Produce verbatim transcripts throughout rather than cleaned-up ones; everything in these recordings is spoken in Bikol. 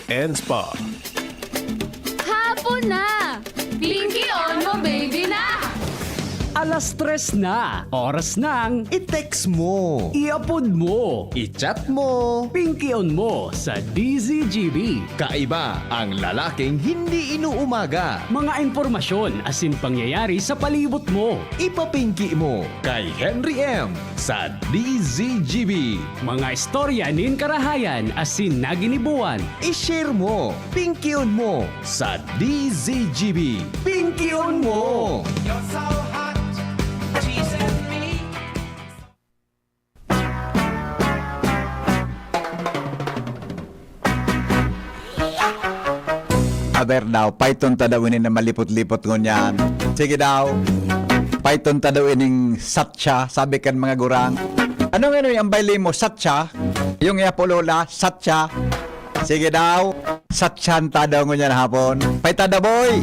and Spa. Hapon na! Pinkion mo, baby na! Alas tres na, oras ng I-text mo. I-upload mo. I-chat mo. Pinkion mo sa D Z G B. Kaiba ang lalaking hindi inuumaga. Mga impormasyon asin pangyayari sa palibot mo. Ipapinki mo kay Henry M sa D Z G B. Mga istorya nin karahayan asin naginibuan. I-share mo, pinkion mo sa D Z G B. Pinkion mo! You're so hot, teasing me. Aber daw, paiton ta daw ini na malipot-lipot ngunyan. Sige daw, paiton ta daw ining satya, sabi kan mga gurang. Ano nga nun ang baile mo? Satya? Yung iya po, Lola, satya. Sige daw, satyan ta daw ngunyan hapon. Paitan ta, boy!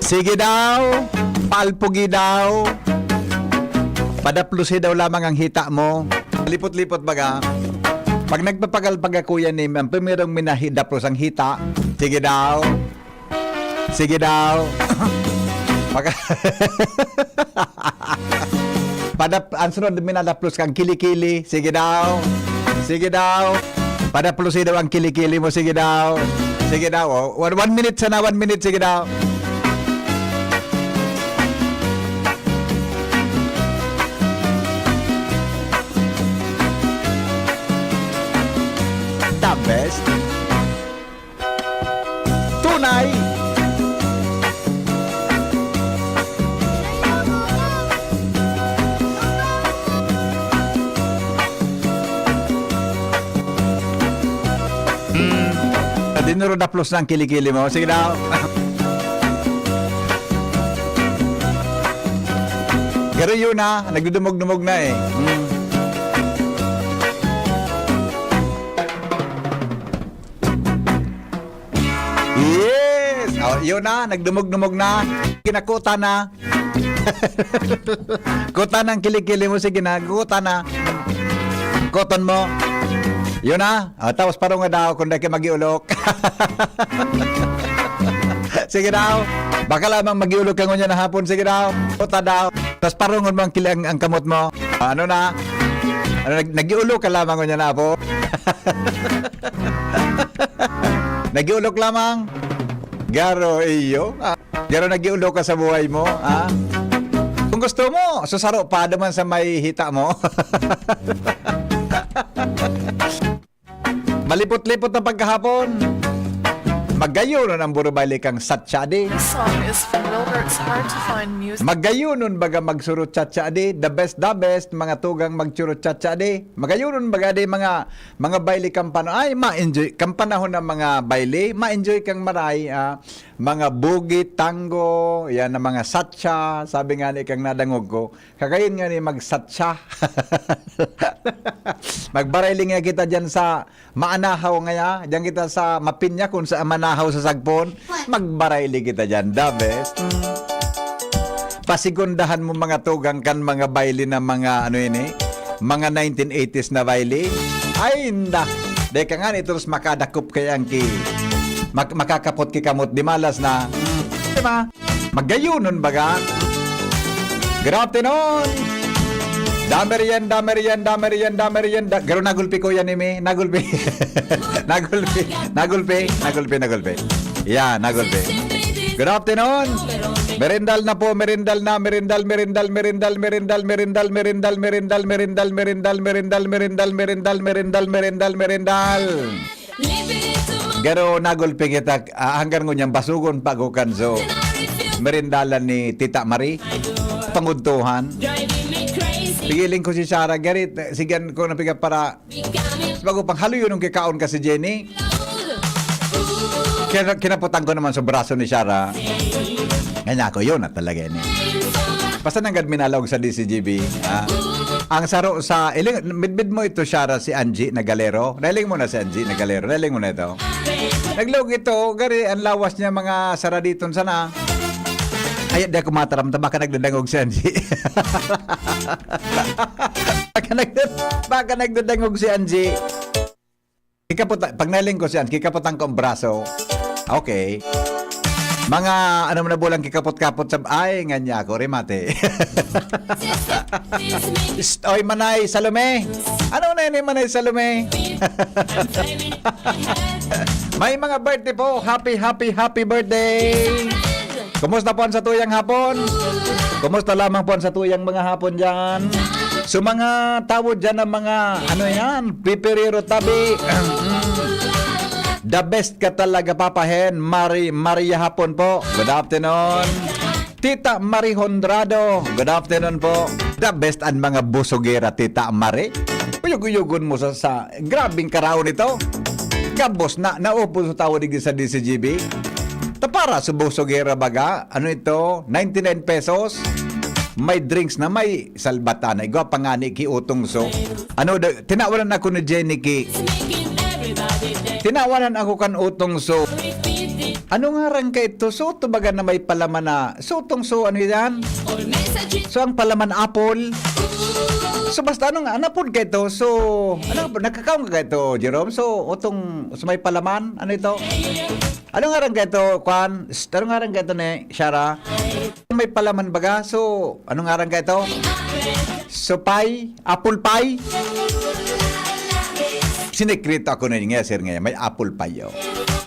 Sige daw, palpugi daw. Padaplusi daw lamang ang hita mo. Lipot-lipot baga. Pag nagpapagalpag ako yan, eh, ang primerong minahi, daplos ang hita. Sige daw. Sige daw. Pag-, padap-, ang sunod, minadaplos kang kilikili. Sige daw. Sige daw. Padaplosi daw ang kilikili mo. Sige daw. Sige daw. Oh. One, one minute sana. One minute. Sige daw. The best. Tunay. Hmm. Dinuro daplos na ang kilikili mo. Sige daw. Pero yun na, nagdudumog-dumog na eh. Hmm. Yes! Oh, yun na, nagdumog-dumog na. Kinakutan na. Kutan ang kilikili mo, sige na, kutan na. Kutan mo. Yun na. Oh, tapos parong nga daw, kung dahil ka mag-iulok. Sige daw. Baka lamang mag-iulok ka ngunyan na hapon. Sige daw. Kutan daw. Tapos parungon mo ang, kili-, ang, ang kamot mo. Ano na? Ano, nag-, nag-iulok ka lamang ngunyan na hapon? Nag-iulok lamang. Garo iyo. Ah, garo nag-iulok ka sa buhay mo, ha? Kung gusto mo, susaro pa naman sa may hita mo. Malipot-lipot na pagkahapon. Magayon ang burubayle kang Satyadi. This song is familiar. It's hard to find music. Magayonon baga magsurutsatsadi. The best, the best, mga tugang magsurutsatsadi. Magayonon baga di mga, mga bayle kan pano-, ay, ma-enjoy. Kan panahon ng mga bayle, ma-enjoy kang maray, ah, mga bugi, tango, yan ang mga satya. Sabi nga ni kang nadangog ko, kagayon nga ni magsatya. Magbarayli nga kita dyan sa Maanahaw ngaya, diyan kita sa Mapinya, kung sa Maanahaw sa Sagpon. Magbarayli kita diyan, the best. Pasigundahan mo mga tugang kan mga bayle na mga ano ini, mga nineteen eighties na bayle. Ay, inda. Deka nga, ito makadakop kaya ang ki-, mak-, makakapot ki kamot di malas na. Mm. Di ba? Magayonon baga. Good afternoon. Dame riyan, dame riyan, dame riyan, dame riyan. Da-, garo nagulpi ko yan, Imi. Nagulpi. Nagulpi. Nagulpi. Nagulpi, nagulpi. Yeah, nagulpi. Good afternoon. Merendal na po, merendal na, merendal, merendal, merendal. Garo nagulpi kita, ah, hanggang ngunyan, basugon pa ako kan so merindalan ni Tita Marie. Pangudtuhan. Pigiling ko si Sarah, gari, sigan ko na piga para bago pang haluyon ng kikaon ka si Jenny. Kina-, kinaputan ko naman sa braso ni Sarah. Ngayon ako, yun na talaga yun eh. Basta nanggad minalaog sa D C G B. Ah. Ang saro sa, iling, midbid mo ito, Shara, si Angie Nagalero. Nailing mo na si Angie Nagalero. Nailing mo na ito. Naglaog ito, gari, ang lawas niya mga saraditon sana. Ay, di ako mataram. Baka nagdadangog si Angie. Baka nagdad-, baka nagdadangog si Angie. Kikapot, pag nailing ko siya, kikapotan ko ang braso. Okay. Mga, ano mo na bulang kikapot-kapot sa, ay, nga niya ako, remate. Psst, oy, Manay Salome. Ano na yun, Manay Salome? May mga birthday po. Happy, happy, happy birthday. Kumusta po ang satuyang hapon? Kumusta lamang po ang satuyang mga hapon dyan? So, mga tawo dyan ng mga, ano yan, pipiriro tabi. The best ka talaga, Papa Hen. Mari-, Maria hapon po. Good afternoon. Tita Marie Hondrado, good afternoon po. The best ang mga busogera, Tita Marie. Uyog-uyogon mo sa, sa grabing karaon nito. Gabos na, naupos sa tawo digdi sa D C G B. Ta para sa busogera baga, ano ito? Ninety-nine pesos. May drinks na, may salbata na. Igwa pa nga ni Kiutong So. Ano, da-, tinawanan ako ni Jenny Ki. Tinawanan ako kan Utong So. Ano nga ran ka ito? Soto baga na may palaman na. Sotong So, ano yan? So, ang palaman, apple. So, basta ano nga, anapod ka ito? So, ano, nakakaon ka ito, Jerome? So, utong, so may palaman? Ano ito? Ano nga ran ka ito, Kwan? Ano nga ran ka ito ni Shara? May palaman baga? So, ano nga ran ka ito? So, pie? Apple pie? Sinekrito ako na yun nga, sir, ngayon. May apple pie, oh.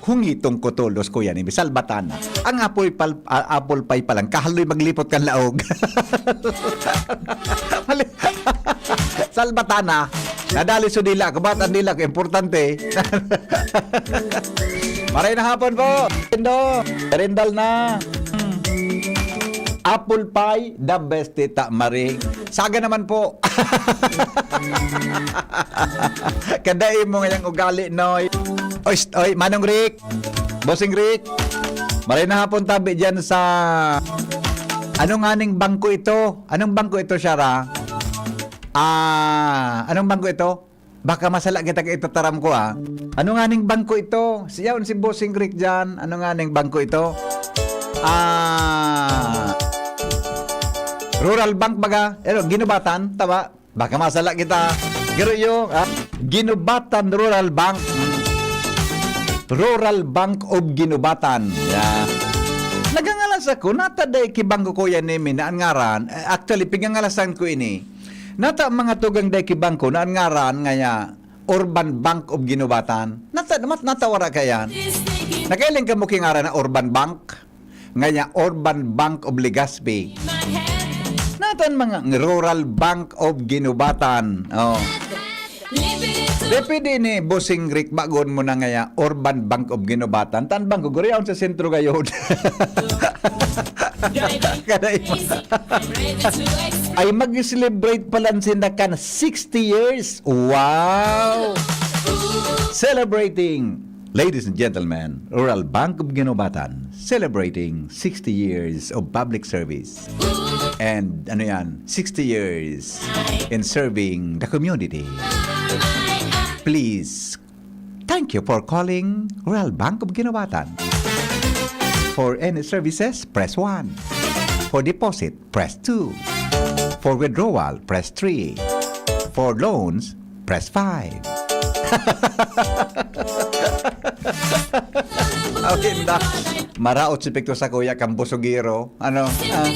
Hungitong ko tolos ko yan, eh. Salbatana. Ang apple, pal, a- apple pie pa lang, kahaloy maglipot kan laog. Mali. Salbatana. Nadali sa dila ko. Ba't ang dila ko? Importante. Maray na hapon po. Indo. Rindal na. Apple pie, the best, Tita Marie. Saga naman po. Kadai mo ngayang ugali, Noy. Oy, st-, oy, Manong Rick. Bossing Rick. Maray na hapon tabi dyan sa, ano nga ning bangko ito? Anong bangko ito, Shara? Ah, anong bangko ito? Baka masala kita kay itataram ko, ah. Ano nga ning bangko ito? Siya si Bossing Rick dyan. Ano nga ning bangko ito? Ah, Rural Bank baga? Pero ginubatan, tama? Baka masala kita. Pero yung, ah, Ginubatan Rural Bank. Rural Bank of Ginubatan. Yeah. Nagangalas ako, nataday ki bangko ko yan ni Mina, ang ngaran. Eh, actually, pigangalasan ko ini. Nata mga tugang day ki bangko na ang ngaran ngaya Urban Bank of Ginubatan. Nata, mat, natawara ka yan. Nakailing ka mo ki ngaran na Urban Bank? Ngaya Urban Bank of Legazpi. Natan mga Rural Bank of Ginubatan. Oh. Di pwede ni Bossing Rick, bagon mo na ngaya Urban Bank of Ginubatan. Tan bangko, guriyaon sa sentro gayod. Kada ima. Ay, mag-celebrate pala sinda kan sixty years. Wow! Celebrating, ladies and gentlemen, Rural Bank of Ginubatan, celebrating sixty years of public service. And, ano yan, sixty years in serving the community. Please, thank you for calling Rural Bank of Ginubatan. For any services, press one. For deposit, press two. For withdrawal, press three. For loans, press five. Okay, na. Maraot si Picto sa kuya kang busugiro. Ano? Ah.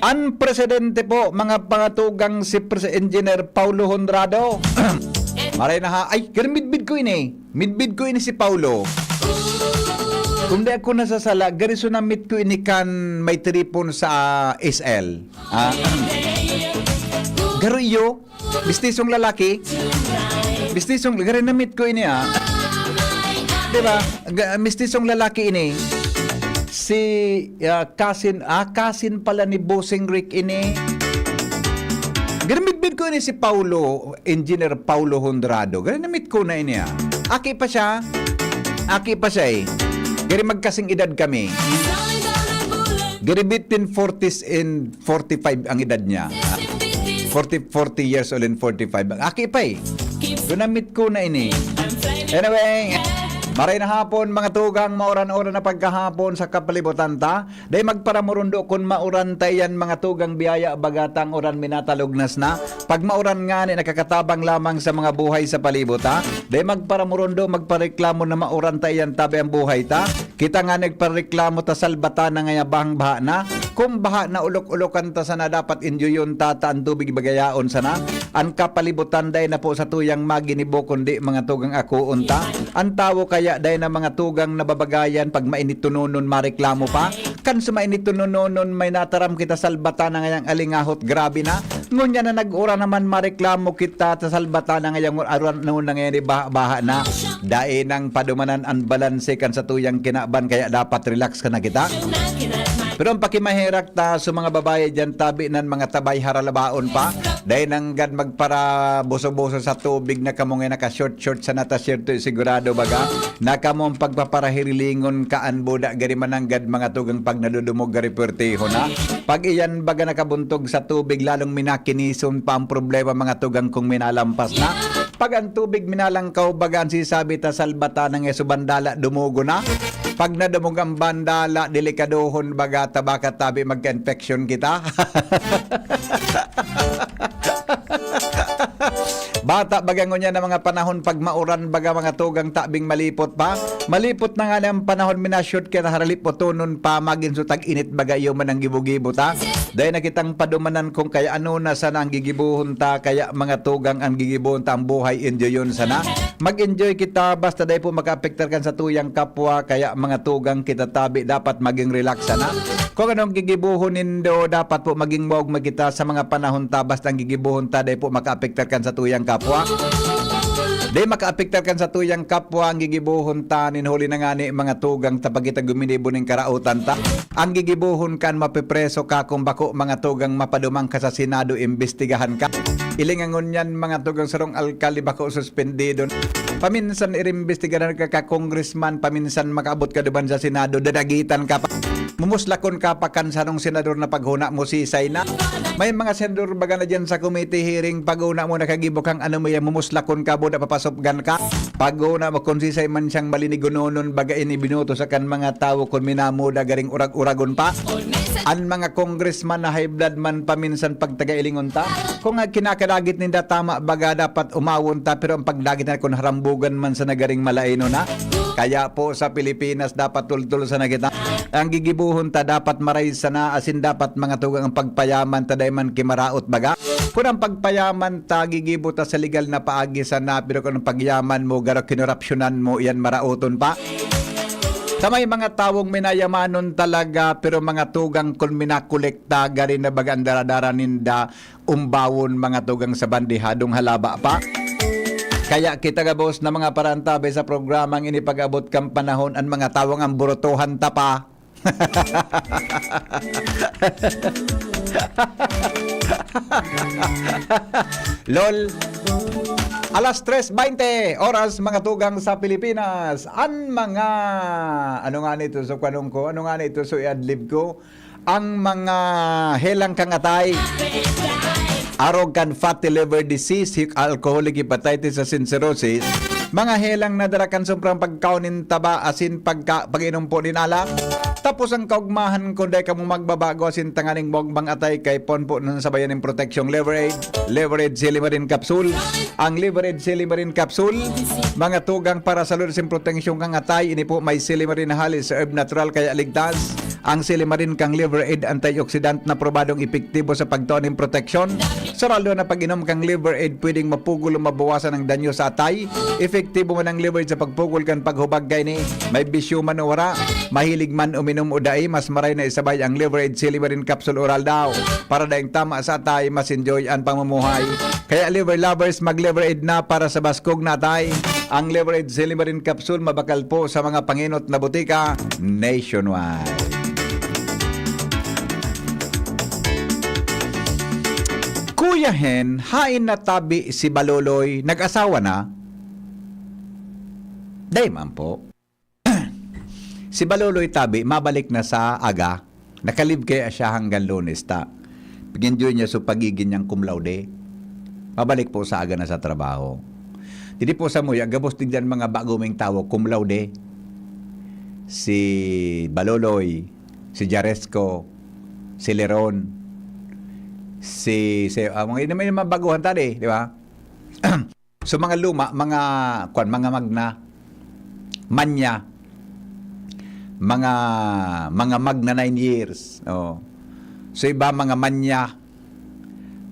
Ang presidente po, mga pangatugang, si Pres-, Engineer Paulo Honrado. Maray na ha. Ay, ganun midbid ko ini. Midbid ko ini si Paulo. Kung di ako nasasala, gari so na-meet ko ini kan may tripon sa S L. Ah. Garo iyo, mistisong lalaki. Mistisong, gari na-meet ko ini, ah. Di ba? Ga-, mistisong lalaki ini. Si, ah, cousin, ah, cousin pala ni Bossing Rick ini. Ginamidbid ko ini si Paulo, Engineer Paulo Hondrado. Gani na-meet ko na ini, ah. Aki pa siya. Aki pa siya, eh. Gani magkasing edad kami. Gari between forties and forty-five ang edad niya. Ah, forty, forty years old and forty-five. Aki pa eh. Gunamit ko na ini. Anyway, maray na hapon, mga tugang, mauran-uran na pagkahapon sa kapalibutan ta. Dai magparamurundo kun mauran ta iyan, mga tugang, biyaya baga ta ang uran minatalugnas na. Pag mauran ngani, nakakatabang lamang sa mga buhay sa palibot, ha? Dai magparamurundo, magpareklamo na mauran ta iyan, tabi ang buhay ta. Kita nga nagpareklamo ta, salbata na ngaya bahang baha na. Kung baha na, ulok-ulokan ta sana, dapat enjoyon ta, ta an tubig bagayaon sana. An kapalibutan dai na po sa tuyang maginibo, kundi mga tugang akoon ta. An tawo kaya dai na mga tugang nababagayan, pag mainit tunonon, mareklamo pa. Kan sumainit tunonon, may nataram kita, salbata na ngayang alingahot, grabe na. Ngunyan na nag-uran naman, mareklamo kita, ta salbata na ngayang aruan na ngayon, baha-baha na. Dai nang padumanan an balanse kan satuyang kinaban, kaya dapat relax ka na kita. Pero ang pakimaherak ta sa mga babae diyan, tabi nan mga tabay haralabaon pa. Dai nanggad magparabuso-buso sa tubig na kamo nga naka-short-short sa nata, siyerto, sigurado baga na kamo ang pagpaparahirilingon ka an buda, gari mananggad mga tugang pag nadudumog gari puwertehon na. Pag iyan baga nakabuntog sa tubig, lalong minakinison pa ang problema mga tugang kung minalampas na. Pag ang tubig minalangkaw, baga an sisabi ta, salbata na nga subandala, dumugo na. Pag nadumog ang bandala, delikadohon baga ta, baka tabi magka-infection kita. Bata baga ngunyan na mga panahon, pag mauran baga mga tugang, tabing malipot pa. Malipot na nga ang panahon, minashoot ka na haralip o tunon pa, magin so tag-init baga iyo man ang gibo-gibo ta. Dai na kitang padumanan kung kaya ano na sana ang gigibuhon ta, kaya mga tugang, ang gigibuhon ta ang buhay, enjoyon sana. Mag-enjoy kita basta dai po makaapektar kan satuyang kapwa, kaya mga tugang, kita tabi dapat maging relax sana. Kung anong gigibuhon nindo, dapat po maging maogma kita sa mga panahon ta, basta ang gigibuhon ta dai po makaapektar kan satuyang kapwa. Dai makaapektar kan satuyang kapwa ang gigibuhon ta, nin huli na ngani mga tugang, ta pag kita guminibo nin karaotan ta. Ang gigibuhon kan mapepreso ka, kung bako mga tugang, mapaduman ka sa Senado, imbestigahan ka. Ilingangon niyan mga tugang, sarong alkalde bako suspendido. Paminsan irimbestigahan ka, ka congressman, paminsan makaabot ka duman sa Senado, dadagitan ka pa. Mumuslakon ka pa kan sarong senador na paghuna mo, sisay na. May mga senador baga na diyan sa committee hearing, paghuna mo nakagibo kang ano mo yan, mumuslakon ka, buda papasupgan ka. Paghuna mo kung sisay man siyang malinigononon, baga ini binoto sa kan mga tawo kun minamuda garing urag-uragon pa. An mga congressman na high blood man paminsan pag taga-ilingon ta. Kung nga kinakadagit ninda tama baga dapat umawon ta, pero ang pagdagit na kun harambugan man sa nagaring malaino na. Kaya po sa Pilipinas dapat tultol sana kita. Ang gigibuhon ta dapat maray sana, asin dapat mga tugang ang pagpayaman ta dai man kimaraot baga. Kun ang pagpayaman ta gigibo ta sa legal na paagi sana, pero kun ang pagyaman mo garo kinorapsyonan mo, iyan maraoton pa. Sa may mga tawong minayamanon talaga, pero mga tugang kun minakolekta, gari na baga ang daradara ninda, umbawon mga tugang sa bandihadong halaba pa. Kaya kita gabos na mga parantabi sa programang ini, pag-abot kan panahon, an mga tawong amburutohan ta pa. Lol. Alas tres baynte, oras mga tugang sa Pilipinas. An mga, ano nga nito, so kwanong ko? Ano nga nito, so i-adlib ko? Ang mga helang kang atay, arog kan fatty liver disease, hi-, alcoholic hepatitis asin cirrhosis, mga helang nadara kan sobrang pagkaon nin taba asin pagka-, pag-inom po nin alak. Tapos ang kaugmahan, kung dai kamo magbabago asin tanganing maogmang atay, kay pon po nan sabayan nin proteksyong Liver Aid, Liver Aid Silimarin Capsule. Ang Liver Aid Silimarin Capsule, mga tugang para sa lulod sin proteksyon kang atay, ini po may silimarin na halis sa herb natural kaya ligtas. Ang silimarin kang Liver Aid antioxidant na probadong epektibo sa pagtao nin proteksyon. Sarado na pag-inom kang Liver Aid, pwedeng mapugol o mabawasan ang danyo sa atay. Epektibo man ang Liver Aid sa pagpugol kan paghubag kaini. May bisyo man o wara, mahilig man uminom o dai, mas maray na isabay ang Liver Aid Silimarin Capsule Oral daw. Para daing tama sa atay, mas enjoy ang pamumuhay. Kaya Liver Lovers, mag-Liver Aid na para sa baskog na atay. Ang Liver Aid Silimarin Capsule mabakal po sa mga pangenot na botika nationwide. Kuya Hen, hain na tabi si Baloloy, nag-asawa na? Dai man po. Si Baloloy tabi, mabalik na sa aga. Nakalib kaya siya hanggang Lunes ta pag-enjoy niya so pagiging niyang cum laude. Pabalik po sa aga na sa trabaho. Didi po sa muya, gabos din dyan mga baguming tawo, cum laude. Si Baloloy, si Jaresco, si Leron, si, si ah, mga, may mga baguhan tadi, di ba? So, mga luma, mga, kwan, mga magna, manya, mga, mga magna nine years. Oh. So, iba, mga manya,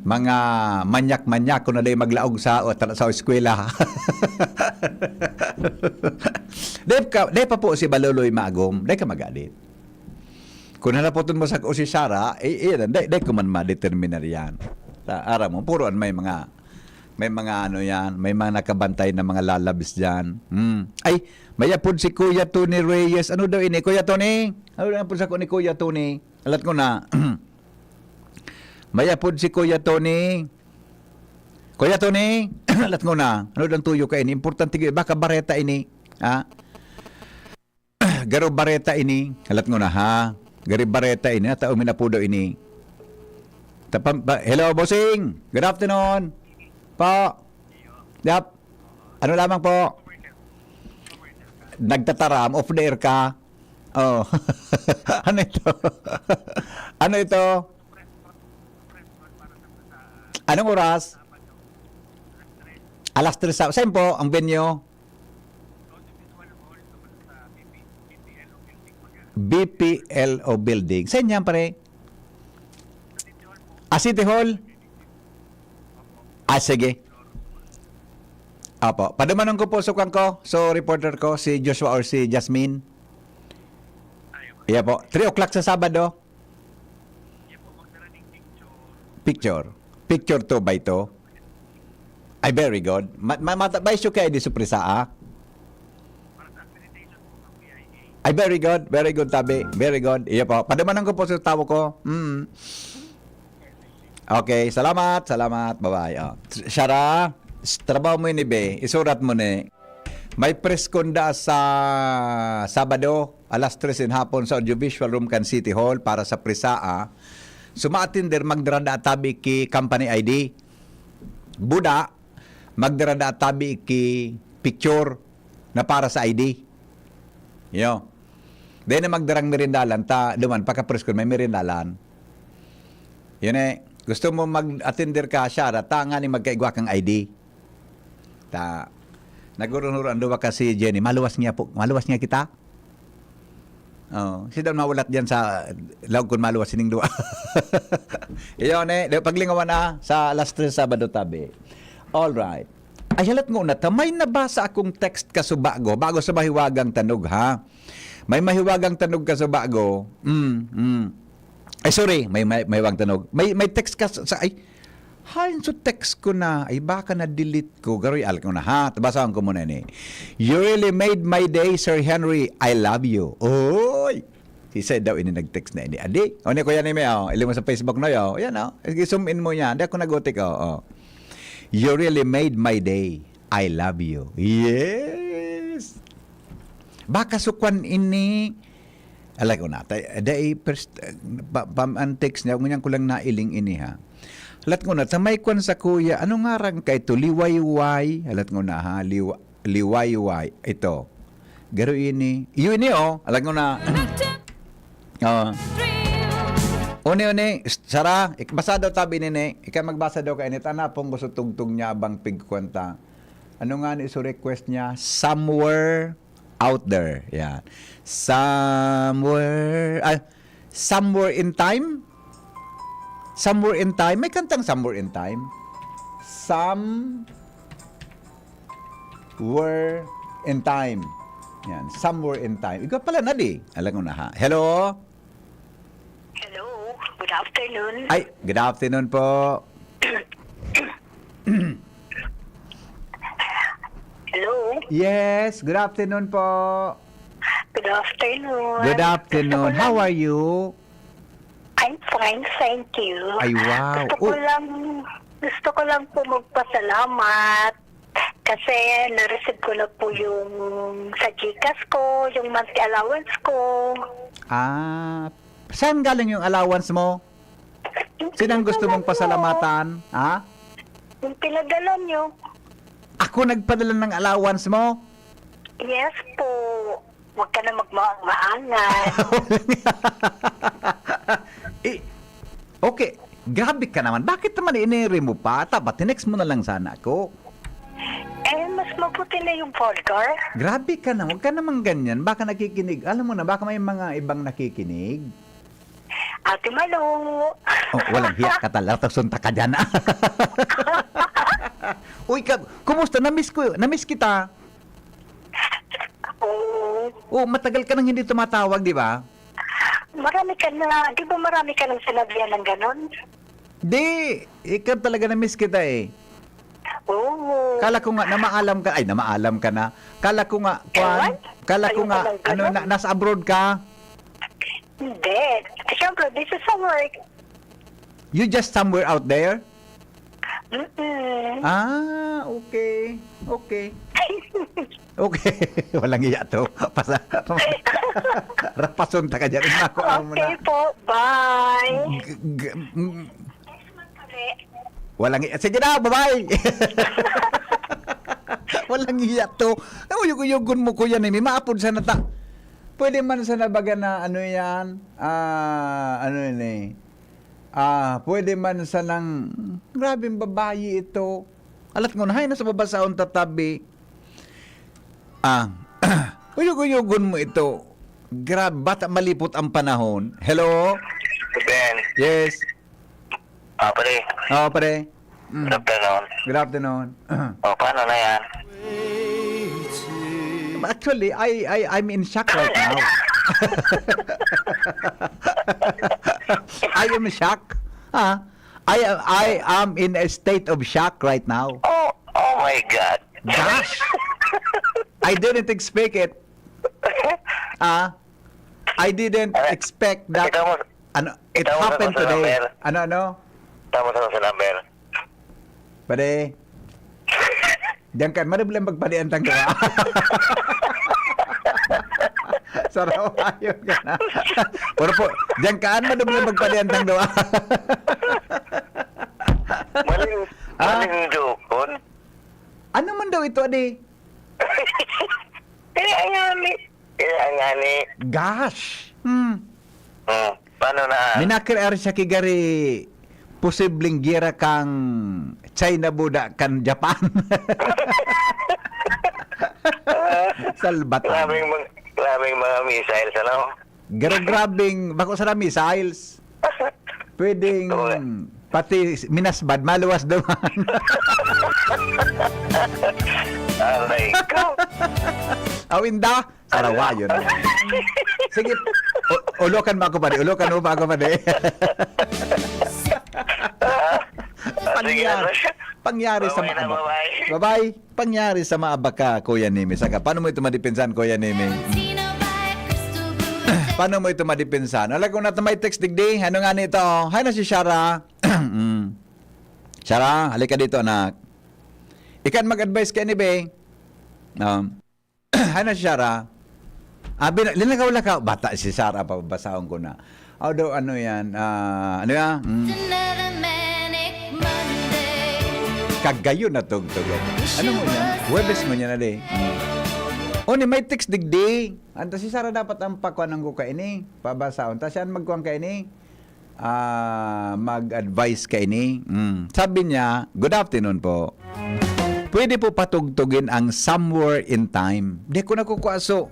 mga manyak-manyak, kung na dai maglaog sa, o, tara sa eskwela. Dai ka, dai pa po si Baloloy maagom, dai ka magalit. Kung hanapoton mo sa o si Sarah, eh, eh, dai, dai ko man madeterminar yan. Ta, aram mo, puro an may mga, may mga ano yan, may mga nakabantay na mga lalabs dyan. Hmm. Ay, may apod si Kuya Tony Reyes. Ano daw ini, Kuya Tony? Ano daw apod sa ni Kuya Tony? Alat ko na. May apod si Kuya Tony. Kuya Tony, alat ko na. Ano daw tuyo ka ini? Importante, baka bareta ini. Ha? Garo bareta ini. Alat ko na, ha? Garo bareta ini. Ata uminapudo ini. Tapam, pa, hello, bossing. Good afternoon. Po. Yap. Ano lamang po? Nagtataram, off the air ka. Oh. Ano ito? Ano ito? Anong oras? Alas tres sa, saan po ang venue? B P L O building. Saan yan, pare? Ah, City Hall? Ah, sige. Apo. Padumanon ko po, sukang ko. So, reporter ko, si Joshua or si Jasmine. Iya po. Three o'clock sa Sabado. Picture. Picture two by two. Ay, very good. Ma, ma, mata, may issue kayo di supresa, ah? Ay, very good. Very good, tabi. Very good. Iyo po. Padumanan ko po sa tawo ko. Mm. Okay. Salamat. Salamat. Bye-bye. Oh. Shara, s-, trabaho mo ini, be. Isurat mo ni. May press con da sa Sabado, alas tres in hapon sa Audiovisual Room kan City Hall para sa presaa. So, maatinder, magdara da tabi ki company I D. Buda, magdara da tabi ki picture na para sa I D. Yo. Dai na magdarang merindalan, ta duman, pagka-press con, may merindalan. Yun eh, gusto mo mag-atinder ka, Shara, ta nganing magkaigwa kang I D. Ta, nagurunuro ang duwa ka si Jenny. Maluwas niya po. Maluwas niya kita? Oh, si daw mawalat diyan sa laog kun maluwas sining duwa. Iyon eh, di, paglingawan na sa alas tres Sabado tabi. All right. Ay, halat ngona ta, may nabasa akong text ka subago, bago sa mahiwagang tanog, ha? May mahiwagang tanog ka subago. Mm, mm. Ay, sorry, may, may, mahiwagang tanog. May, may text ka sa, sa, ay, hain so text ko na, ay, baka na-delete ko. Garoy, alat ko na, ha? Tabasahon ko muna ini. "You really made my day, Sir Henry. I love you." Oy! Si Sir daw ini nag-text na ini. Adi, o ni Kuya Neme, oh, ilim mo sa Facebook na, oh. Yan, oh. I-zoom in mo yan. Di ako nagutik, oh, oh. "You really made my day. I love you." Yes. Baka sukwan ini. Alay ko na, tay, dai, pers-, pa, pam, ang text niya, ngunyan ko lang nailing ini, ha. Alat ko na, sa may kwan sa kuya, ano ngaran ka ito? Liwayway? Alat ko na, ha? Liwa-, liwayway. Ito. Garo ini. Iyo ini, oh. Alat ko na. Oh. Uni, uni. Sara, ik-, basa daw tabi nini. Ika magbasa daw ka ini. Tanapong gusto tugtog niya abang pigkwanta. Ano nga ni so request niya? Somewhere out there. Yan. Somewhere, ah, somewhere in time? Somewhere in time? May kantang somewhere in time? Somewhere in time. Yan. Somewhere in time. Ikaw pala, Nadi. Alam ko na, ha. Hello? Hello. Good afternoon. Ay, good afternoon po. Hello. Yes, good afternoon po. Good afternoon. Good afternoon. Gusto ko lang How are you? I'm fine, thank you. Ay, wow. Gusto ko Oh. lang, gusto ko lang po magpasalamat kasi na-receive ko na po yung sa GCash ko, yung monthly allowance ko. Ah, Saan galing yung allowance mo? Sinang gusto mong pasalamatan? Ha? Yung pinadala niyo. Ako nagpadala ng allowance mo? Yes po. Huwag ka na magmaang-maangan. Eh, okay. Grabe ka naman. Bakit naman iniri mo pa? Taba, tinext mo na lang sana ako. Eh, mas mabuti na yung vulgar. Grabe ka na. Huwag ka naman ganyan. Baka nakikinig. Alam mo na, baka may mga ibang nakikinig. Ate Malo. Oh, walang hiya ka talaga. Tapos sunta ka dyan. Uy, ka, kumusta? Namiss ko. Namiss kita. Oo. Oh, matagal ka nang hindi tumatawag, di ba? Marami ka na, di ba marami ka nang sinabihan ng ganon? Di, ikaw talaga namiss kita eh. Oo. Kala ko nga namaalam ka, ay namaalam ka na. Kala ko nga, kwan, Ewan? Kala ko Ayoko nga, lang ano, ganun. Na, nasa abroad ka? Hindi. Siyempre, this is a work. You just somewhere out there? Mm-mm. Ah, okay. Okay. Okay. Walang iya to. Pasa, rapason ta ka dyan. Ako, ano mo na. Okay po. Bye. G- g- mm. Walang iya. Sige na, bye-bye. Walang iya to. Uyog-uyogon mo, Kuya Nemi. Maapod sana ta. Pwede man sana baga na, ano yan? Ah, ano yan eh? Ah, pwede man sanang, grabeng babayi ito. Alat ngon, hay na sa babasaon tatabi. Ah, uyog-uyogon mo ito. Grabe, bata malipot ang panahon. Hello? Ben. Yes. Ah, pare. Oo, pare. Mm. Good afternoon. Good afternoon. Oh, paano na yan? Actually, I, I, I'm in shock right now. I am shock. Ah, I, I am in a state of shock right now. Oh, oh my God. Gosh! I didn't expect it. Ah, I didn't Ano? expect that. Ikaw mo, Ano, it ikaw mo happened sa today. Number. Ano, ano? Ikaw mo sa number. Pare. Diyan ka, madubli ang pagpadian tang duwa. Sarawayo ka na. Pero po, diyan ka, madubli ang pagpadian tang duwa. Malin-, Ah? Malindokon. Ano man daw ito, adi? Kaya nga ni, kaya nga ni. Gosh. Hmm. Hmm. Paano na? Minakrear siya ki gari posibleng giyera kan China buda kan Japan. Salbatan. Grabeng mga, grabeng mga missiles, ano? Garo-grabing, bako sana missiles. Pwedeng Oo nga. Pati minasbad, maluwas duman. Aray ko. Awinda, sarawayo na. Sige, u-, ulokan mo ako, pare. Ulokan mo pa ako, pare. Ah, sige, Pangyari, ano? Pangyari sa Bye-bye na, mga bye-bye. Bye-bye. Pangyari sa maabak ka, Kuya Nimi. Saka, paano mo ito madipinsan, Kuya Nimi? Mm. Paano mo ito madipinsan? Alam ko na may text digdi. Ano nga nito? Hi na si Shara. Mm. Shara, halika dito, anak. Ikan mag-advise ka ni Be. Um, hi na si Shara. Ah, bin-, linakaw-lakaw. Bata si Shara, pababasahon ko na. Although, ano yan? Ah, ano yan? Mm. Another manic Monday. Kagayo na tugtog yan. Ano mo yan? Huwebes mo niya na di. Mm. O, ni may text digdi. Anta si Sarah dapat ang pakuanan ko kaini. Pabasahon. Ta siya ang magkuan kaini. Ah, mag-advise kaini. Mm. Sabi niya, "Good afternoon po. Pwede po patugtugin ang Somewhere in Time?" Di ko nakukua so.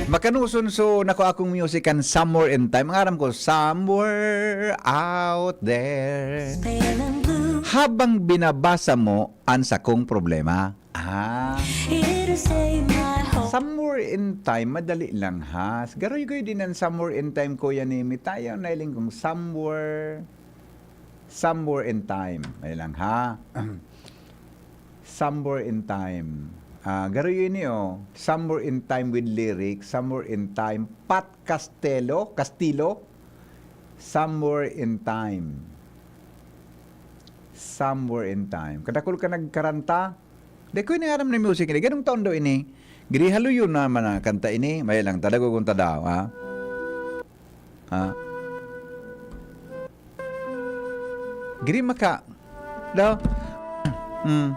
Makanuson so nako akong music kan Somewhere in Time. Ang aram ko, "Somewhere out there." Habang binabasa mo ang sakong problema. Ah. Somewhere in Time, madali lang ha. Garoy-goy din ang Somewhere in Time, Kuya Nemi. Tayo na iling kung Somewhere, Somewhere in Time. Ay lang ha. Somewhere in Time. Ah, garoy ini oh. Somewhere in Time with lyrics. Somewhere in Time. Pat Castelo, Castillo. Somewhere in Time. Somewhere in Time. Kadakul ka nagkaranta? Di ko ini aram na music ini. Ganong taon daw ini? Giri haluyon naman na kanta ini. May lang, talago kong tadaw, ha? Ah. Giri maka, daw. Mm.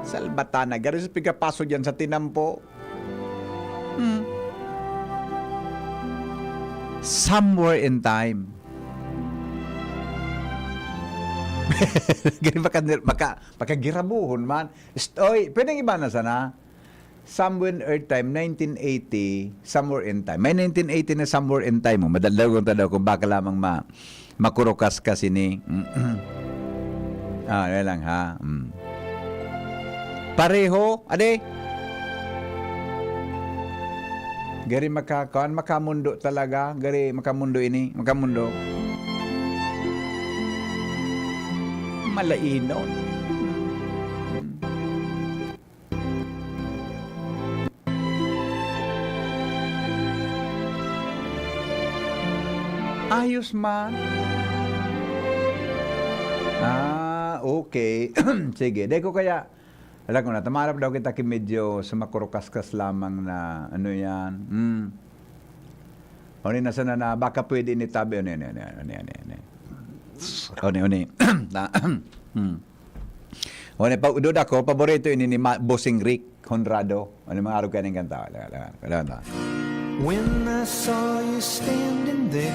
Salbatan na, gari sa pigapaso diyan sa tinampo. Hmm. Somewhere in time. Gani maka-, maka-, makagirabuhon man. St-, oy, pwedeng iba na sana. Somewhere in Earth Time, nineteen eighty, Somewhere in Time. May nineteen eighty na Somewhere in Time, oh. Madaldagon ta daw kung baka lamang ma-, makurukas ka sini. Ah, yan lang, ha? Mm. Pareho, ade? Gari maka-, kuan, makamundo talaga. Gari makamundo ini, makamundo. Malainon. Ayos man. Ah, okay. Sige, di ko kaya, alam ko na, tumarap daw kita ki medyo sa makurukaskas lamang na, ano yan. Hmm. Oni na sana na, baka pwede ni tabi, oni, oni, oni, oni, oni, oni. Oni, oni. Na, hmm. Oni, pa, duda ko, paborito ini ni Ma-, Bossing Rick Honrado. Ano, mga arog kaning kanta? Wala, wala, wala, wala. When I saw you standing there,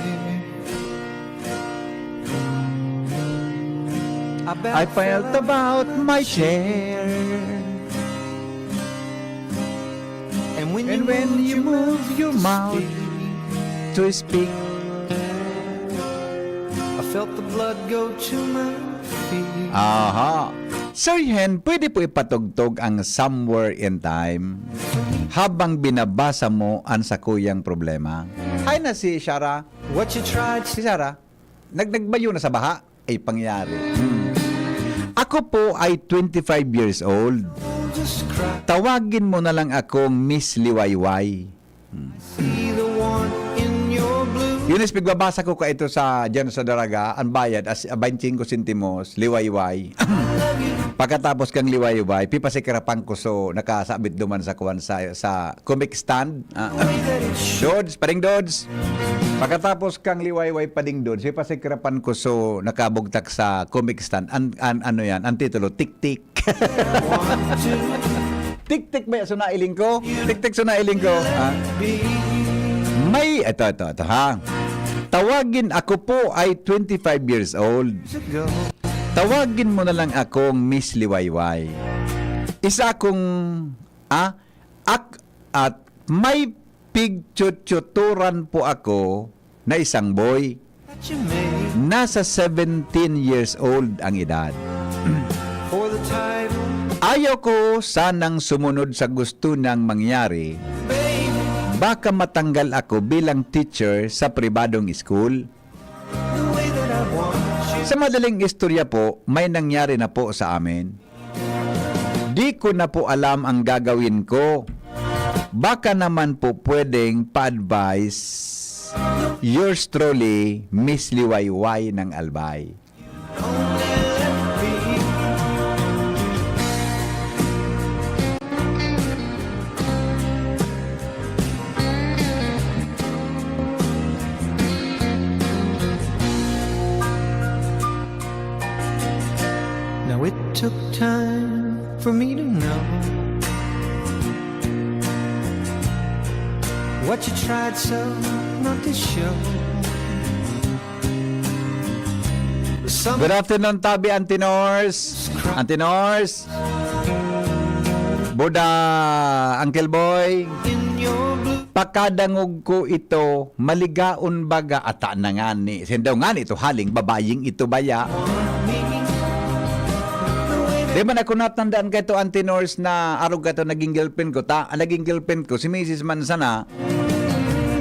I about I felt about my chair. And when you moved your mouth to speak, I felt the blood go to my feet. Aha. Sir Hen, pwede po ipatugtog ang Somewhere in Time habang binabasa mo ang sakuyang problema? Ay na si Shara. What you tried Si Shara, nag-, nagbayo na sa baha. Ay pangyari. Hmm. Ako po ay twenty-five years old. Tawagin mo na lang akong Miss Liwayway. Hmm. Yun is pigbabasa ko ka ito sa, dyan sa Daraga, ang bayad as, ah, twenty-five sentimos, liwayway. Pagkatapos kang liwayway, pipasikrapan ko so nakasabit duman sa kuwan sa, sa comic stand. Ah, Dodge, paring Dodge. Pagkatapos kang liwayway, paring Dodge, pipasikrapan ko so nakabugtak sa comic stand. An, an, ano yan? Ang titulo, Tik-tik. Tik-tik ba yan? So nailing ko? Tik-tik so nailing ko? Ha? May, ito, ito, ito, ha? Tawagin, ako po ay twenty-five years old. Tawagin mo na lang akong Miss Liwayway. Isa akong, ah, ak-, at may pigchuchuturan po ako na isang boy. Nasa seventeen years old ang edad. Ayaw ko sanang sumunod sa gusto niyang mangyari. Baka matanggal ako bilang teacher sa pribadong school. Sa madaling istorya po, may nangyari na po sa amin. Di ko na po alam ang gagawin ko. Baka naman po pwedeng pa-advice. Yours truly, Miss Liwayway ng Albay. Now it took time for me to know what you tried so not to show. Good afternoon, Tabi, Auntie Nors. Auntie Nors. Buda, Uncle Boy. Pakadangog ko ito, maligaon baga, ata na ngani. Siya daw ngani ito, haling babaying ito baya. Di man ako natandaan ka ito, Auntie Nors, na arog ka ito naging girlfriend ko. Ta, ang naging girlfriend ko, si Missus man sana.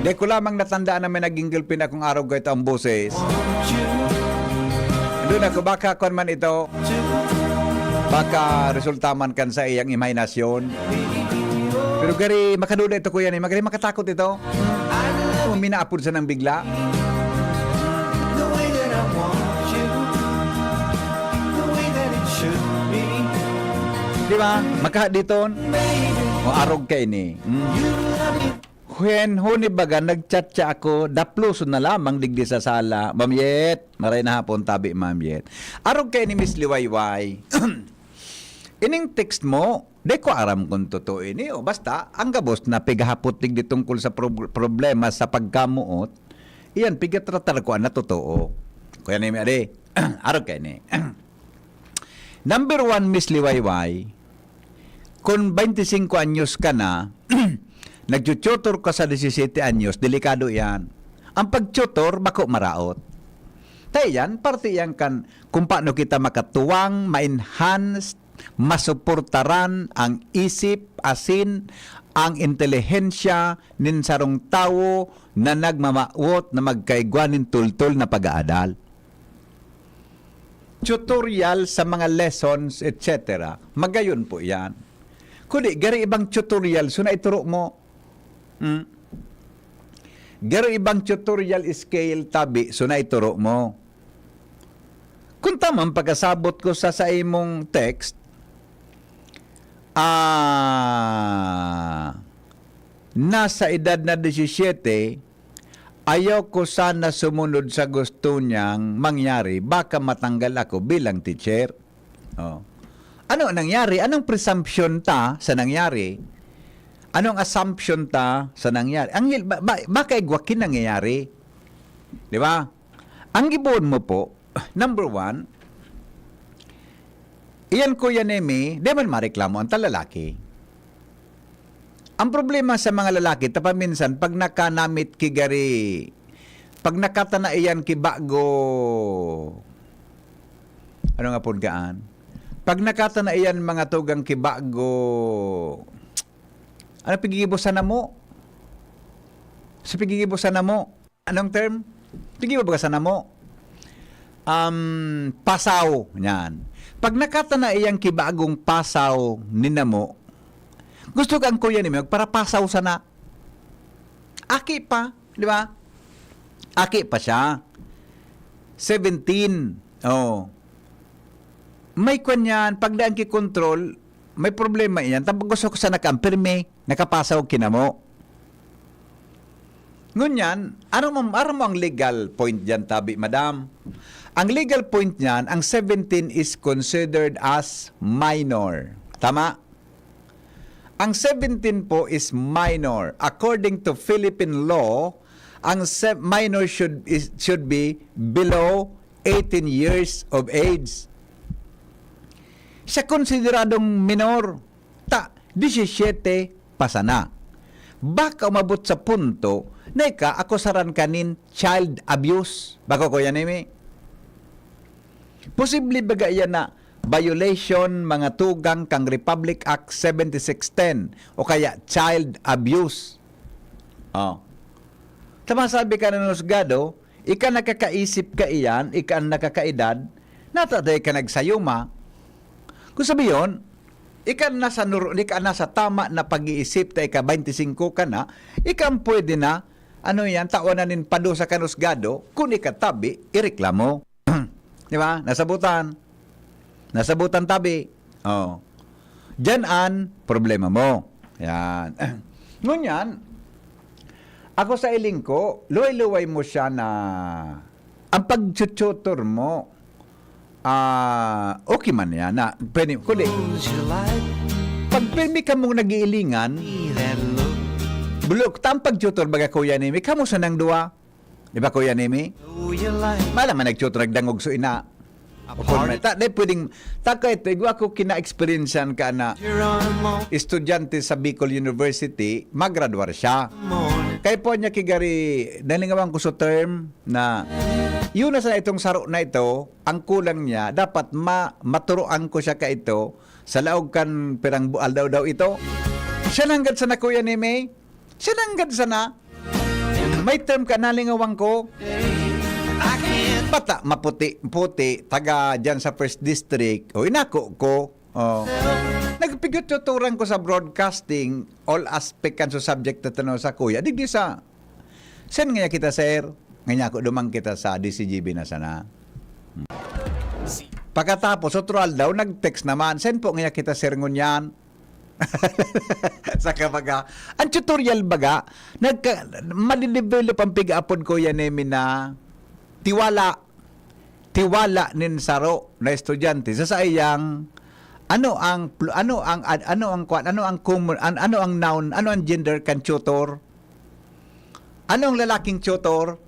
Di ko lamang natandaan na may naging girlfriend akong arog ka ito ang boses. Doon ako, baka kwan man ito. Baka resulta man kan sa iyang imahinasyon. Pero gari, makaduda ito, kuya, ni. Magari, makatakot ito. Kung minaapod sa nang bigla. The way that I want you, the way that it should be. Di ba? Makahaditon. O, arog ka ini. Mm. When huni baga, nagchatcha ako, dapluson na lamang digdi sa sala. Ma'am Yet, maray na hapon, tabi, Ma'am Yet. Arog ka ini, Miss Liwayway. Ining text mo, di ko aram kung totoo ini o basta, ang gabos na pigahapot digdi tungkol sa prob-, problema sa pagkamuot, iyan, pigatratar ko na totoo. Kuya Nemi, ade, arog ka ini. Number one, Miss Liwayway, kung twenty-cinco anyos ka na, nagtututor ka sa disisete anyos, delikado yan. Ang pagtutor, bako maraot. Kaya yan, parte yan kan kung paano kita makatuwang, ma-enhance, masuportaran ang isip, asin ang intelihensya nin sarong tawo na nagmamawot na magkaigwa nin tultol na pag-aadal. Tutorial sa mga lessons, et cetera. Magayon po yan. Kundi, garo ibang tutorial, so naituro mo. Hmm? Garo ibang tutorial scale, tabi, so naituro mo. Kung tamang pagkasabot ko sa, sa imong text, ah, nasa edad na disisiyete, ayaw ko sana sumunod sa gusto niyang mangyari, baka matanggal ako bilang teacher. Oh. Ano ang nangyari? Anong presumption ta sa nangyari? Anong assumption ta sa nangyari? Ang hil-, ba, ba, baka igwa ki nangyayari. Di ba? Ang gibohon mo po, number one, iyan, Kuya Nemi, di man mareklamo ang talalaki. Ang problema sa mga lalaki, tapaminsan, pag nakanamit ki gari, pag nakatana iyan ki bago, ano nga pud gaan? Pag nakatana iyan mga tugang ki bago, ano pigigibo sa namo? Sa pigigibo sa namo? Anong term? Pigibo baga sa namo? Um, pasaw, yan. Pag nakatana iyang kibagong pasaw ni namo, gusto kang kuya ni magparapasaw sana. Aki pa, di ba? Aki pa siya. Seventeen. Oh. May kwan yan, pagdaan ki control, may problema iyan. Tapos gusto ko sana ka pirmi, nakapasaw kinamo. Ngunyan, aram mo, aram mo ang legal point diyan, tabi, madam? Ang legal point niyan, ang seventeen is considered as minor. Tama? Ang seventeen po is minor. According to Philippine law, ang se-, minor should is, should be below eighteen years of age. Siya konsideradong minor. Ta, disisiyete pa sana. Baka umabot sa punto na ika akusaran ka nin child abuse. Bako, Kuya Nemi? Posible baga iyan na violation, mga tugang, kang Republic Act seventy-six ten o kaya child abuse? Oh. Tama, sabi ka na ng husgado, ika nakakaisip ka iyan, ika ang nakakaedad, nataday ka nagsayuma. Kung sabi yun, ika nasa nuro-, ika nasa tama na pag-iisip ta ika twenty-cinco ka na, ika ang pwede na, ano yan, tawan na nin padusa kan husgado, kung ika tabi, ireklamo. Di ba? Nasabutan. Nasabutan tabi. Oh. Diyan an problema mo. Yan. Ngunyan, ako sa iling ko, luway-luway mo siya na ang pagchuchutor mo, ah, okay man yan na, pwede, kundi, pag pirmi kamong nag-iilingan, bulok ta ang pagchutor, baga, Kuya Nemi, kamo sa nang duwa. Di ba, Kuya Nemi? Mala man nagchutor, nagdangog so ina. O kung may, ta, di pwedeng, ta ka ito, igwa ko kina-experiencean ka na estudyante sa Bicol University, magradwar siya. Kaya po niya kigari, nalingawan ko sa term na, yun na sa itong saro na ito, ang kulang niya, dapat ma-, maturoan ko siya ka ito, sa laog kan pirang bu-, aldaw daw ito. Siya nanggad sana, Kuya Nemi, siya nanggad sana, may term ka, nalingawan ko. Bata, maputi, puti, taga dyan sa First District. O, inako ko. Oh. Nagpigit-tuturan ko sa broadcasting, all aspect kan sa subject na tanaw sa kuya. Digdi sa, saan nga kita, sir? Nga niya ako, dumang kita sa D C G B na sana. Pagkatapos, otro aldaw, nag-text naman, "Saan po ngaya kita, sir, ngunyan?" Sa kabaga, ang tutorial baga, nagka-, madidevelop ang pig-aapod ko yan, eh, mina, tiwala. Tiwala nin saro na estudyante sa saiyang, ano ang pl-, ano ang ad-, ano ang kwan, ano ang common, an-, ano ang noun, ano ang gender kan tutor? Ano ang lalaking tutor?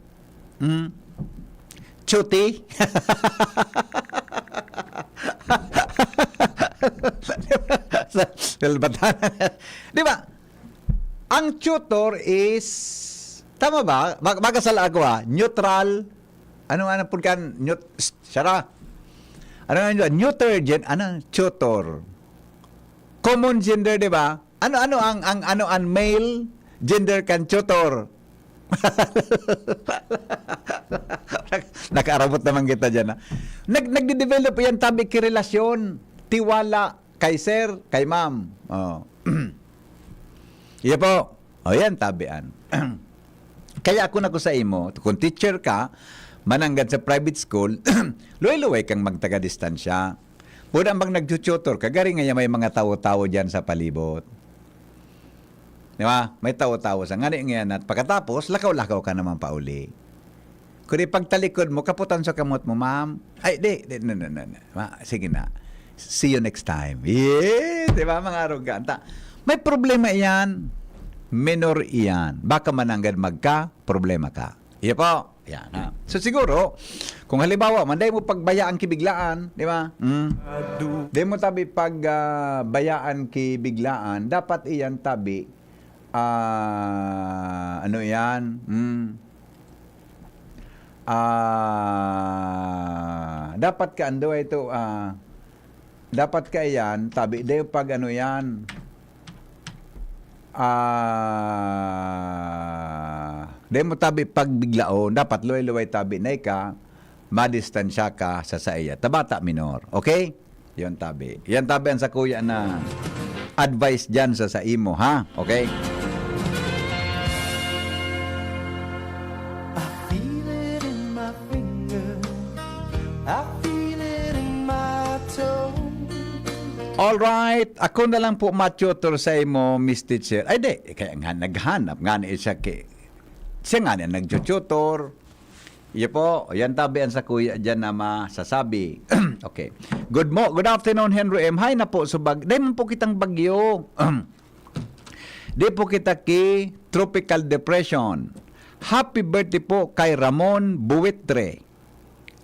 Hmm? Chuti? Sa, sa, di ba? Ang tutor is, tama ba? Mag-, magasala ako, ah. Neutral. Ano nga na pud kan? Neut-, shh, sara. Ano nga yun? Neuter gen-, ano? Tutor. Common gender, di ba? Ano, ano ang, ang, ano ang male gender kan tutor? Nakaarabot naman kita dyan, ha? Nag-, nagde-develop yan, tabi ki relasyon, tiwala, kay sir, kay ma'am. Oh. Iya po. O yan, tabian. Kaya ako na ko sa imo, kung teacher ka, mananggad sa private school, luway-luway kang magtaga-distansya. Pwede bang nagtututor ka, gari nga may mga tawo-tawo dyan sa palibot. Di ba? May tawo-tawo sa ngani ngayon at pagkatapos, lakaw-lakaw ka naman pauli. Kundi pagtalikod mo, kaputan sa kamot mo, "Ma'am." Ay, di, di, no, no, no, no. Ma, sige na. See you next time. Yeah, di ba, mga aroganta? May problema iyan. Minor iyan. Baka mananggad magka, problema ka. Iya po. Yan, ha. So, siguro, kung halimbawa, man, dahil mo pagbayaan kibiglaan, di ba? Mm. Di mo tabi pag, ah, bayaan kibiglaan, dapat iyan tabi, ah, ano iyan? Mm. Ah, dapat ka ando ito, ah, dapat ka iyan, tabi, dahil pag ano yan, ah, dahil mo tabi pagbiglaon, dapat luway-luway tabi na ika, madistansya ka sa saiya. Tabata minor, okay? Yan tabi. Yan tabi ang sa kuya na advice dyan sa, sa imo, ha? Okay? I feel it in my finger. I feel it in my toe. Alright, ako na lang po ma-tutor sa imo, Miss Teacher. Ay, di. Kaya nga, naghanap nga ni siya ki-, siya nga na nagtututor. Iyo po, yan tabi ang sa kuya dyan na masasabi. Okay. Good mo-, good afternoon, Henry M. Hi na po, subag-, dahil man po kitang bagyo. Di po kita ki tropical depression. Happy birthday po kay Ramon Buitre.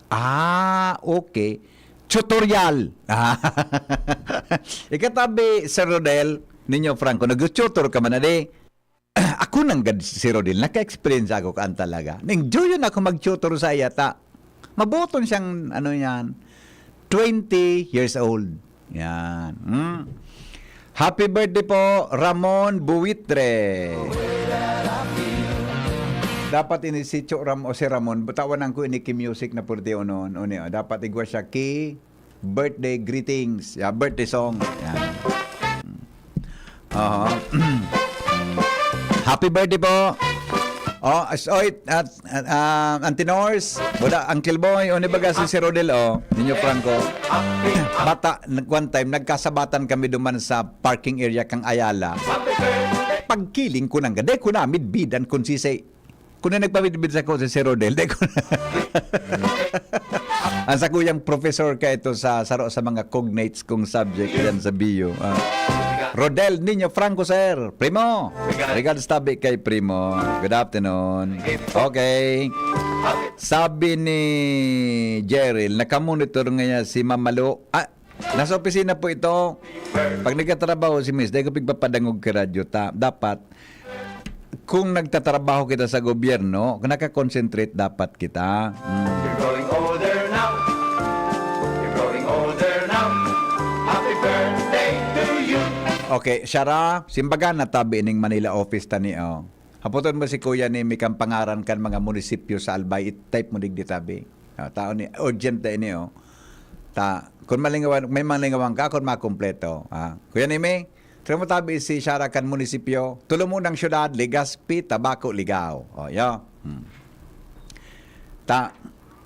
Ah, okay. Tutorial. Ikatabi, Sir Rodel, ninyo Franco, nag-tutor ka man na di? Ako nanggad si Rodel, naka-experience ako kaan talaga. Nag-join ako mag-tutor sa iyata. Mabuton siyang, ano yan, twenty years old. Yan. Hmm. Happy birthday po, Ramon Buitre. Dapat ini si Cho Ram o si Ramon, butawan ang ko ini ki music na purti unon. Uni, oh. Dapat igwa siya ki birthday greetings. Yeah, birthday song. Yan. Hmm. Oho. Happy birthday po. Oh, as-, oy, at, at, ah, Auntie Nors, wala, Uncle Boy, o ni baga si Sir Rodel, oh, ninyo Franco. Bata, nag-, one time, nagkasabatan kami duman sa parking area kang Ayala. Pagkiling ko nang gade ko na, midbidan kun si say, kun na nagpamidbid sa ko si Sir Rodel, di ko na. Ang sa kuyang professor ka ito sa saro sa mga cognates kong subject yan sa bio. Ah. Rodel Niño Franco, sir. Primo. Regards tabi kay Primo. Good afternoon. Okay. Sabi ni Jeril, nakamonitor ngayon si Mama Lu. Ah, nasa opisina po ito. Pag nagtatrabaho si Miss, dahil ko pigpapadangog ka radyo ta. Dapat, kung nagtatrabaho kita sa gobyerno, nakakonsentrate dapat kita. Mm. You're growing older now. You're growing older now. Happy birthday to you. Okay, Shara, simbaga na tabi ning Manila office tani, oh. Hapoton mo si Kuya Nemi kan pangaran kan mga munisipyo sa Albay, i-type mo digdi tabi. Ah, tao ni, urgent na ini, oh. Ta, kung malingawan, may malingawan ka, kung makumpleto, ah. Kuya Nemi, try mo tabi si Shara kan munisipyo, tulo munang syudad, Legazpi, Tabaco, Ligao. Oh, yo. Hmm. Ta,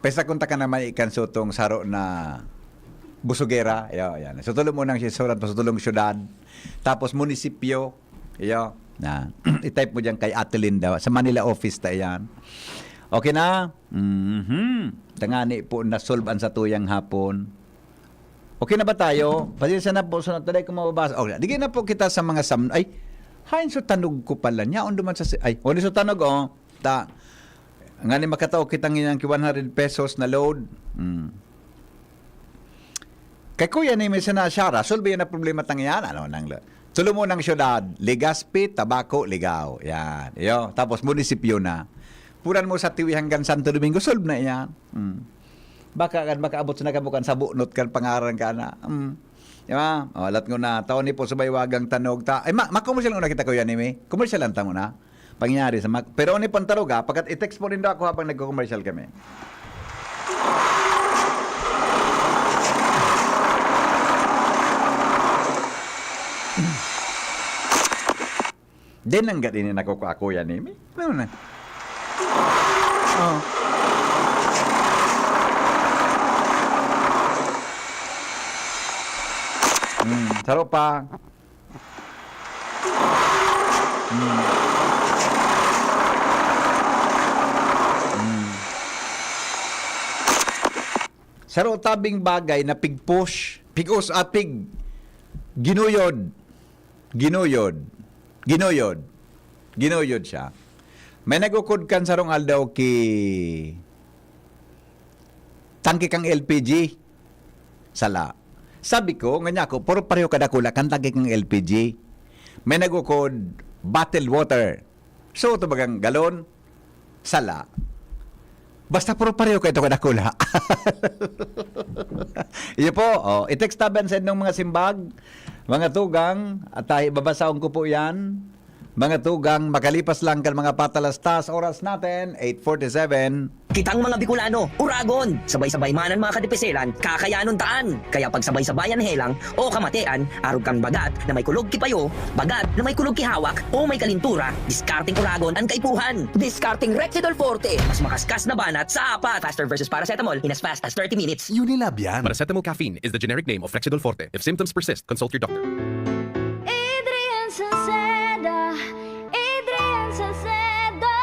pesta kunta ka naman ikan sutong saro na Busugera, iyo, yan. Sa tulo mo nang isurat mo sa tulong syudad. Tapos munisipyo, iyo, na, i-type mo diyan kay Ate Linda. Sa Manila office ta yan. Okay na? Mhm. Tangani po, na-solve ang satuyang hapon. Okay na ba tayo? Pasensya na po, sunod tayo kung mababasa. Okay, dige na po kita sa mga sam-, ay, hain so tanog ko pala. Nyaon duman sa si-, ay, huli so tanog, oh. Ta, ngani makatao kitang iyan ki one hundred pesos na load. Hmm. Kay Kuya ni Miss na Shara, solve yan na problema tang yan. Ano nang la-, tulo mo ng syudad, Legazpi, Tabaco, Ligao. Yan. Iyo. Tapos munisipyo na. Puran mo sa Tiwi hanggang Santo Domingo, solve na yan. Hmm. Baka kan makaabot sa nagabukan sa bunot kan pangaran ka na. Hmm. Di ba? O, alat ko na. Tao ni po sa baywagang tanog ta. Ay, ma-, makomersyal ko na kita, Kuya Nimi. Komersyal lang tamo na. Pangyari sa mag-, pero ni pantaroga, pagkat i-text po nindo ako habang nagko-commercial kami. Then, ang gani ni nakukuha, Kuya Nimi. Ano na? Oh. Hmm, saro pa. Hmm. Hmm. Saro tabing bagay na pig-push, pig-us-, ah, pig-, ginuyod. Ginuyod. Ginuyod. Ginuyod siya. May nag-ukod kan sarong aldaw ki tangke kang L P G. Sala. Sabi ko, nga niya ako, puro pareho kadakula kan tangke kang L P G. May nag-ukod, bottled water. So, ito bagang galon, sala. Basta puro pareho kayo ito kadakula. Iyo po, oh, i-text taban sa inyong mga simbag, mga tugang, at tahi, babasahon ko po yan. Mga tugang, makalipas lang kan mga patalastas, oras natin, eight forty-seven. Kitang mga Bicolano, uragon! Sabay-sabay man an mga kadipiselan, kakayanon taan! Kaya pagsabay-sabayan helang o kamatean, arog kan bagat na may kulog ki payo, bagat na may kulog ki hawak, o may kalintura, diskarteng uragon an kaipuhan! Diskarteng Rexidol Forte! Mas makaskas na banat sa apat! Faster versus paracetamol in as fast as thirty minutes. Unilab yan. Paracetamol caffeine is the generic name of Rexidol Forte. If symptoms persist, consult your doctor. Adrian Salceda, Adrian Salceda.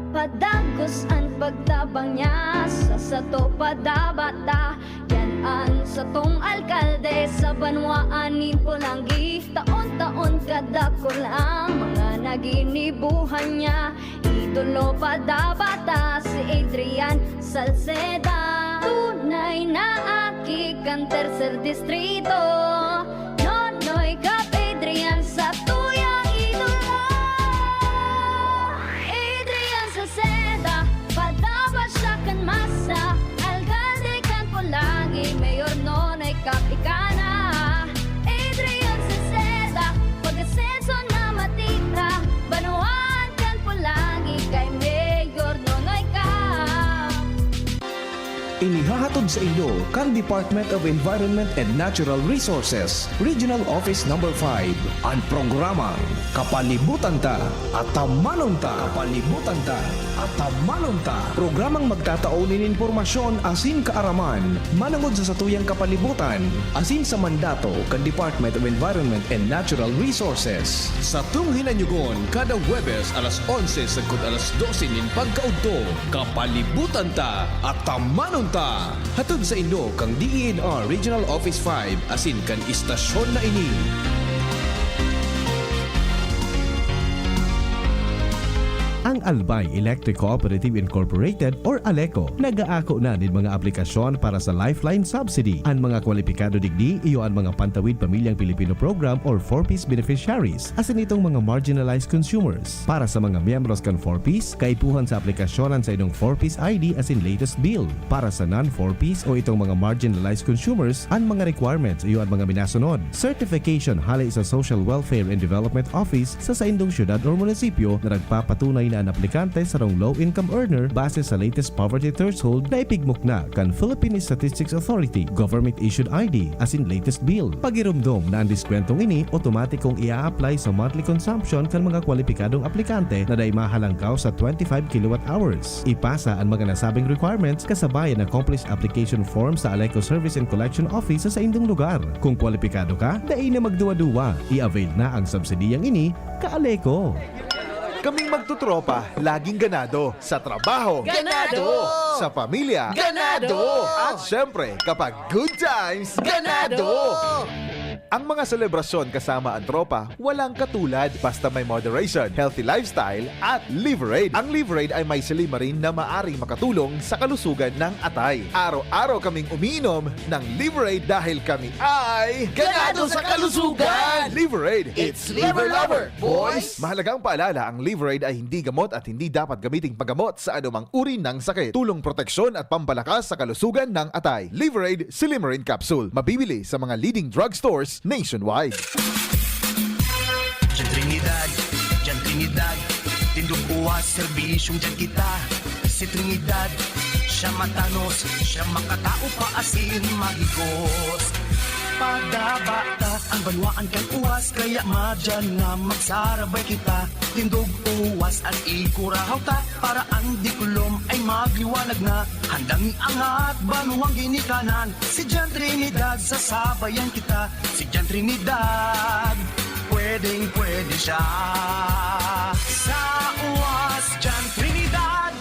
Padagos an pagtabang niya sa sato padabata. Yan an satong alkalde sa banwaan nin Polangui. Taon-taon kadakul ang mga naginibuhan niya. Idolo padabata si Adrian Salceda. Tunay na aki kan Tercer Distrito. Nonoy Cap Adrian sa tuyang idolo. Adrian Salceda, padaba siya kan masa. Alkalde kan Polangui, Mayor Nonoy Cap ika na. Adrian Salceda, pag-asenso na matira. Banwaan kan Polangui kay Mayor Nonoy Cap. Inihahatod sa inyo kan Department of Environment and Natural Resources, Regional Office Number five, an programang Kapalibutan Ta, Atamanon Ta. Kapalibutan Ta, Atamanon Ta. Programang magtatao nin impormasyon asin kaaraman manongod sa satuyang kapalibutan asin sa mandato kan Department of Environment and Natural Resources. Satong hinanyugon kada Huwebes alas onse sagkod alas dose nin pagkaudto. Kapalibutan Ta, Atamanon Ta! Hatod sa inyo kan D E N R Regional Office five asin kan istasyon na ini. Ang Albay Electric Cooperative Incorporated or ALECO nag-aako na nin mga aplikasyon para sa Lifeline Subsidy. An mga kwalipikado digdi iyo an mga Pantawid Pamilyang Pilipino Program or four Ps beneficiaries, asin itong mga marginalized consumers. Para sa mga miyembros kan four Ps, kaipuhan sa aplikasyon an saindong four Ps I D asin latest bill. Para sa non-four Ps o itong mga marginalized consumers, an mga requirements iyo an mga minasunod. Certification hale sa Social Welfare and Development Office sa saindong syudad or munisipyo na nagpapatunay na An aplikante sarong low-income earner base sa latest poverty threshold na ipigmukna kan Philippine Statistics Authority, government-issued I D, asin latest bill. Pagiromdom na an diskwentong ini otomatikong ia-apply sa monthly consumption kan mga kwalipikadong aplikante na dai mahalangkaw sa twenty-five kilowatt hours. Ipasa an mga nasabing requirements kasabay an accomplished application form sa Aleco Service and Collection Office sa saindong lugar. Kung kwalipikado ka, dai na magduwa-duwa. I-avail na ang subsidiyang ini, ka-Aleco! Kaming magtutropa, laging ganado. Sa trabaho. Ganado! Sa pamilya. Ganado! At syempre, kapag good times, Ganado! Ang mga selebrasyon kasama ang tropa, walang katulad. Basta may moderation, healthy lifestyle, at Liver Aid. Ang Liver Aid ay may silymarin na maaring makatulong sa kalusugan ng atay. Araw-araw kaming umiinom ng Liver Aid dahil kami ay Ganado sa kalusugan! Liver Aid, it's Liver Lover, boys! Mahalagang paalala, ang Liver Aid ay hindi gamot at hindi dapat gamiting paggamot sa anumang uri ng sakit. Tulong proteksyon at pampalakas sa kalusugan ng atay. Liver Aid Silymarin Capsule. Mabibili sa mga leading drugstores nationwide. Diyan Trinidad, diyan Trinidad, tindog uwas, serbisyong diyan kita. Si Trinidad, siya matanos, siya makatao pa asin mahigos. Padaba ta an banwaan kan uwas, kaya madyan na magsarabay kita. Tindog uwas an ikurahaw ta, para an diklom ay magliwanag na. Handang iangat banwang ginikanan, si Jan Trinidad, sasabayan kita. Si Jan Trinidad, pwedeng-pwede siya. Sa uwas, Jan Trinidad!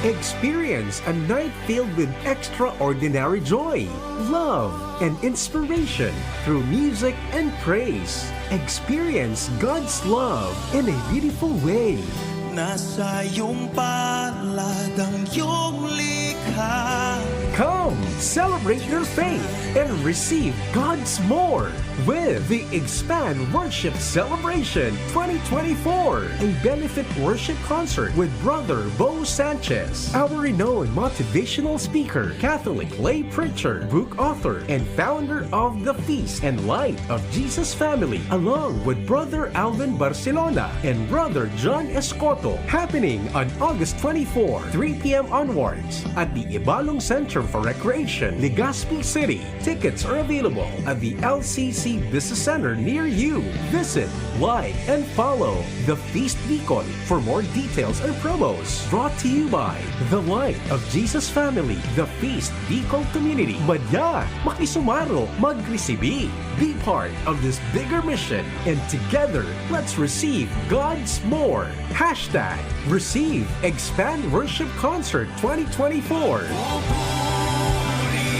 Experience a night filled with extraordinary joy, love, and inspiration through music and praise. Experience God's love in a beautiful way. Nasa iyong palad ang iyong likha. Come, celebrate your faith and receive God's more with the Expand Worship Celebration twenty twenty-four, a benefit worship concert with Brother Bo Sanchez, our renowned motivational speaker, Catholic lay preacher, book author, and founder of the Feast and Light of Jesus Family, along with Brother Alvin Barcelona and Brother John Escoto, happening on August twenty-four, three p m onwards, at the Ibalong Center for Recreation, Legazpi City. Tickets are available at the L C C Business Center near you. Visit, like, and follow The Feast Bicol for more details and promos. Brought to you by The Light of Jesus Family, The Feast Bicol Community. Madya, makisumaro, magresibi. Be part of this bigger mission, and together, let's receive God's more. Hashtag Receive Expand Worship Concert twenty twenty-four. Pupuri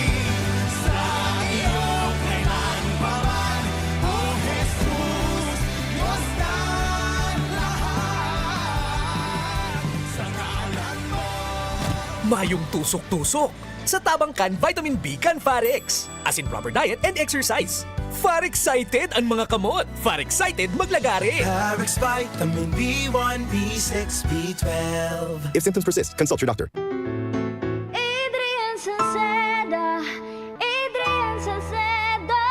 sa iyo kailan pa man, O Jesus, Dios ng lahat, sa ngalan mo. Mayong tusok-tusok sa tabang kan vitamin B kan Farex. Asin proper diet and exercise. Far excited an mga kamot! Far excited maglagare! Parex Vitamin B one, B six, B twelve. If symptoms persist, consult your doctor. Adrian Salceda, Adrian Salceda.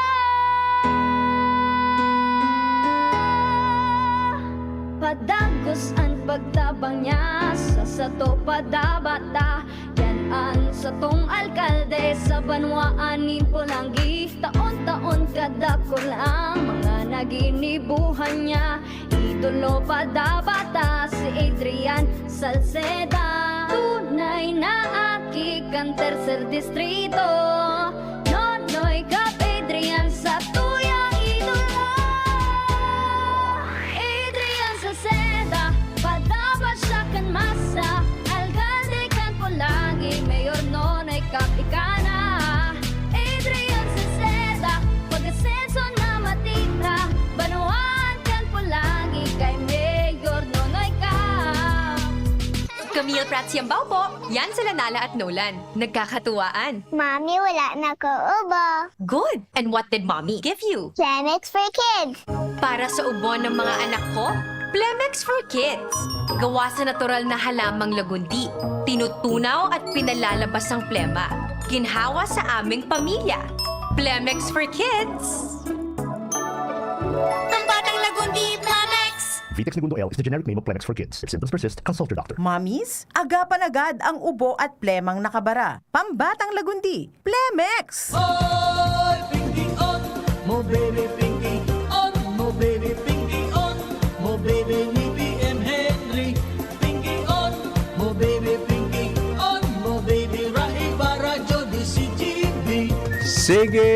Padagos an pagtabang niya sa sato, padabata. Yan an satong alkalde sa banwaan nin Polangui. Taon-taon kadakul ang mga naginibuhan niya. Idolo pa dapat ta si Adrian Salceda. Tunay na aki kan Tercer Distrito. Nonoy Cap Adrian, satuyang idolo. Adrian Salceda, padapat siya kan masa. Alkalde kan Polangui, Mayor Nonoy Cap ika na. Adrian Salceda, pag-asenso na matira. Banwaan kan Polangui, kay Mayor Nonoy Cap. Camille Prats Yambao po. Yan sila Nala at Nolan. Nagkakatuwaan. Mami, wala na ko ubo. Good! And what did Mommy give you? Plemex for Kids. Para sa ubo ng mga anak ko, Plemex for Kids. Gawa sa natural na halamang lagundi. Tinutunaw at pinalalabas ang plema. Ginhawa sa aming pamilya. Plemex for Kids. Pambatang lagundi, Plemex! Vitex Negundo L is the generic name of Plemex for kids. If symptoms persist, consult your doctor. Mommies, agapan agad ang ubo at plemang nakabara. Pambatang lagundi, Plemex! Oy, Pinky on, mo baby Pinky on, mo baby Pinky on, mo baby ni B M Henry. Pinky on, mo baby Pinky on, mo baby Rai Barajo di si G B. Sige,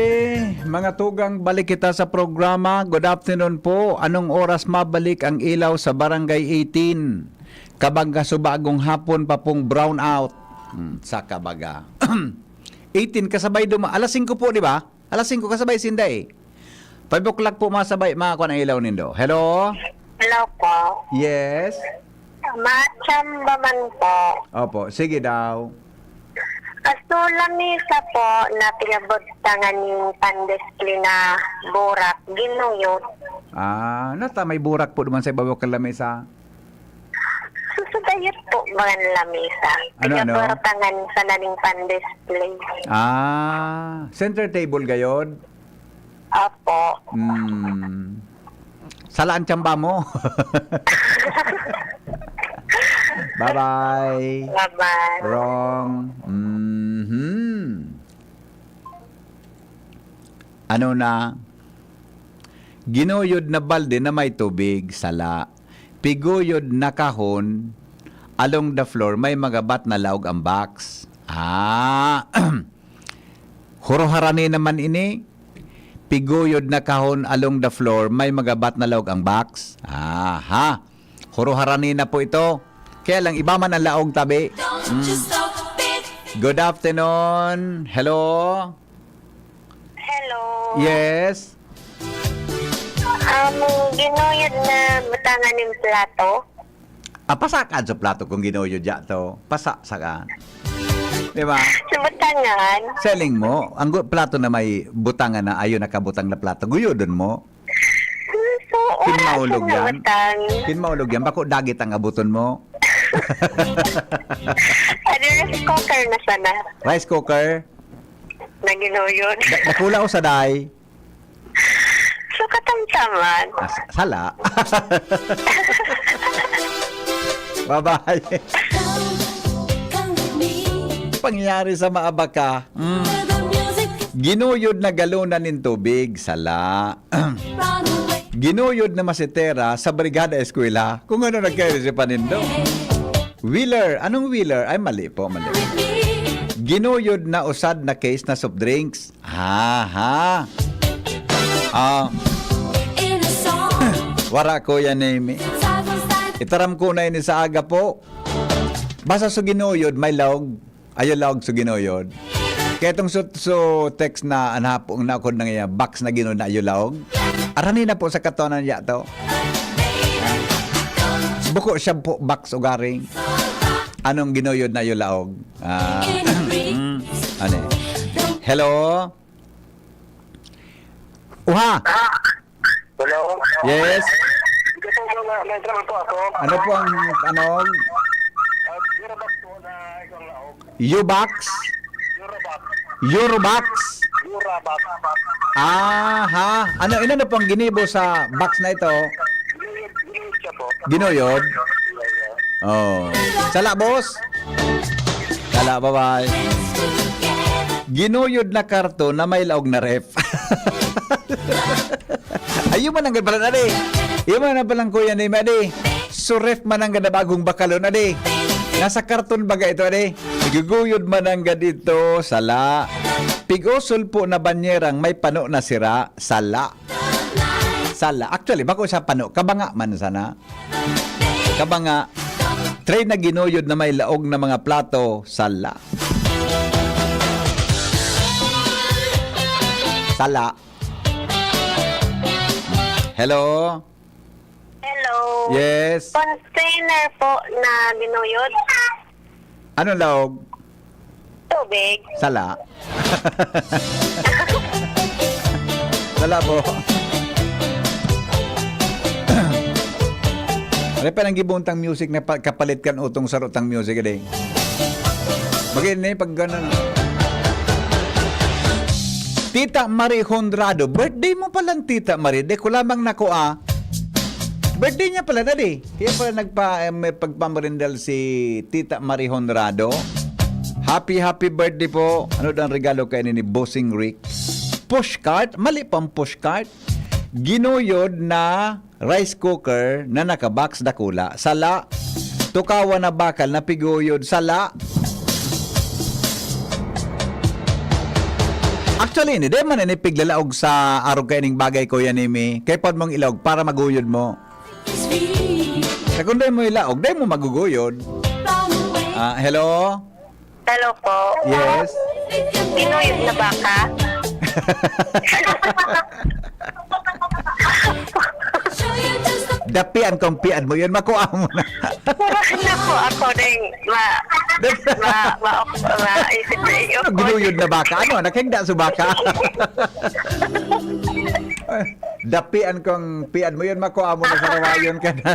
mga tugang, balik kita sa programa. Good afternoon po. Anong oras mabalik ang ilaw sa Barangay eighteen? Kabang kasubagong hapon pa pong brown out. Hmm, sa kabaga. Eighteen, kasabay duma-, alas singko po, di ba? Alas singko, kasabay sinda eh. Five o'clock po, masabay, mga kwan ang ilaw nindo. Hello? Hello po. Yes? Machamba man po. Opo, sige daw. Kaso lamisa po na pinabutangan yung pandesli na burak, ginuyod. Ah, nata may burak po duman sa ibabaw kan lamesa. Susudayot po ba ang lamisa? Ano, ano? Pinabutangan sa naning pandesli. Ah, center table gayod? Opo. Hmm. Sala ang tsamba mo. Bye-bye. Bye-bye. Wrong. Mhm. Ano na? Ginuyod na balde na may tubig, sala. Piguyod na kahon, along the floor, may magabat na laog ang box. Ah, huruharani naman ini. Piguyod na kahon along the floor, may magabat na laog ang box. Aha. Huruharani na po ito. Kaya lang, iba man ang laog, tabi. Don't you stop it. Good afternoon. Hello? Hello. Yes? Amo, ginuyod na butangan yung plato. Ah, pasakan sa plato kung ginuyod ya to. Pasa, sakan. Di ba? Sa butangan. Selling mo, ang gu-, plato na may butangan na ayo nakabutang na plato, guyodon mo. So, Kin maulog yan? Kin maulog yan? Bako dagit ang abuton mo. Ano, rice cooker na sana? Rice cooker? Na ginuyod. Da-, dakula o saday? So, katamtaman. Ah, sa-, sala. Bye-bye. Pangyayari sa maabaka. Mm. Ginuyod na galonan nin tubig, sala. Ginuyod na masitera sa Brigada Eskwela. Kung ano nagkaisip pa nindo. Wheeler. Anong wheeler? Ay, mali po, mali. Ginuyod na usad na case na soft drinks. Aha. Ah. Wara, Kuya Nemi. Itaram ko na ini sa aga po. Basta sa ginuyod, may laog. Ayo laog sa ginuyod. Kaya itong su-, su-, text na anhapo, na ako na iya, box na ginuyod na ayo laog. Arani na po sa katonan niya to. Buko siya po, box o garing. Anong ginuyod na ayo laog? Ah, mm, ano eh? Hello? Uha! Hello? Yes? Gusto ko na, may trabaho po ako. Ano po ang tanong? Ah, Eurobox po na isang laog. U-box? Eurobox. Eurobox? Eurobox. Aha. Ano, inano pong ginibo sa box na ito? Ginuyod, ginuyod siya po. Ginuyod? Oh. Sala, boss? Sala, bye-bye. Ginuyod na karton na may laog na ref. Ay, yun man ang pala, adi. Yun man ang palang kuya ni Madi. So, ref man ang ganda bagong bakalon, adi. Nasa karton baga ito, adi. Iguguyod man ang gad ito, sala. Pig-usol po na banyerang may pano na sira, sala. Sala. Actually, bako sa pano, kabanga man sana. Kabanga, tray na ginuyod na may laog na mga plato, sala. Sala. Hello? Hello? Yes? Container po na ginuyod. Ano laog? Tubig. Sala. Sala po. Ano pa nang gibuntang music na pa-, kapalit kan utong sarutang music, adi? Mag-ini pag ganun. Tita Marie Honrado. Birthday mo palang Tita Marie. Di ko lamang nako, ah. Birthday niya pala, dali. Kaya pala nagpa, eh, may pagpamarindal si Tita Marie Honrado. Happy, happy birthday po. Ano daw ang regalo kayo ni Bossing Rick? Pushcart? Mali pang pushcart. Ginuyod na rice cooker na naka-box dakula. Sala. Tukawan na bakal na piguyod. Sala. Actually, ini, di man ini piglalaog sa arog kaining bagay, Kuya Nimi. Kay pwede mong ilaog para maguyod mo. Sa kung dai mo ilaog, dai mo maguguyod. Ah, hello? Hello po. Yes. Ginuyod na baka? Dapian kong pian mo yun, makuha mo na. Naku, ako ding ma-, ma-, ma-, maisip na iyo. Ginuyod na baka? Ano? Nakingda sa baka? Dapian kong pian mo yun, makuha mo na sa rawayon ka na.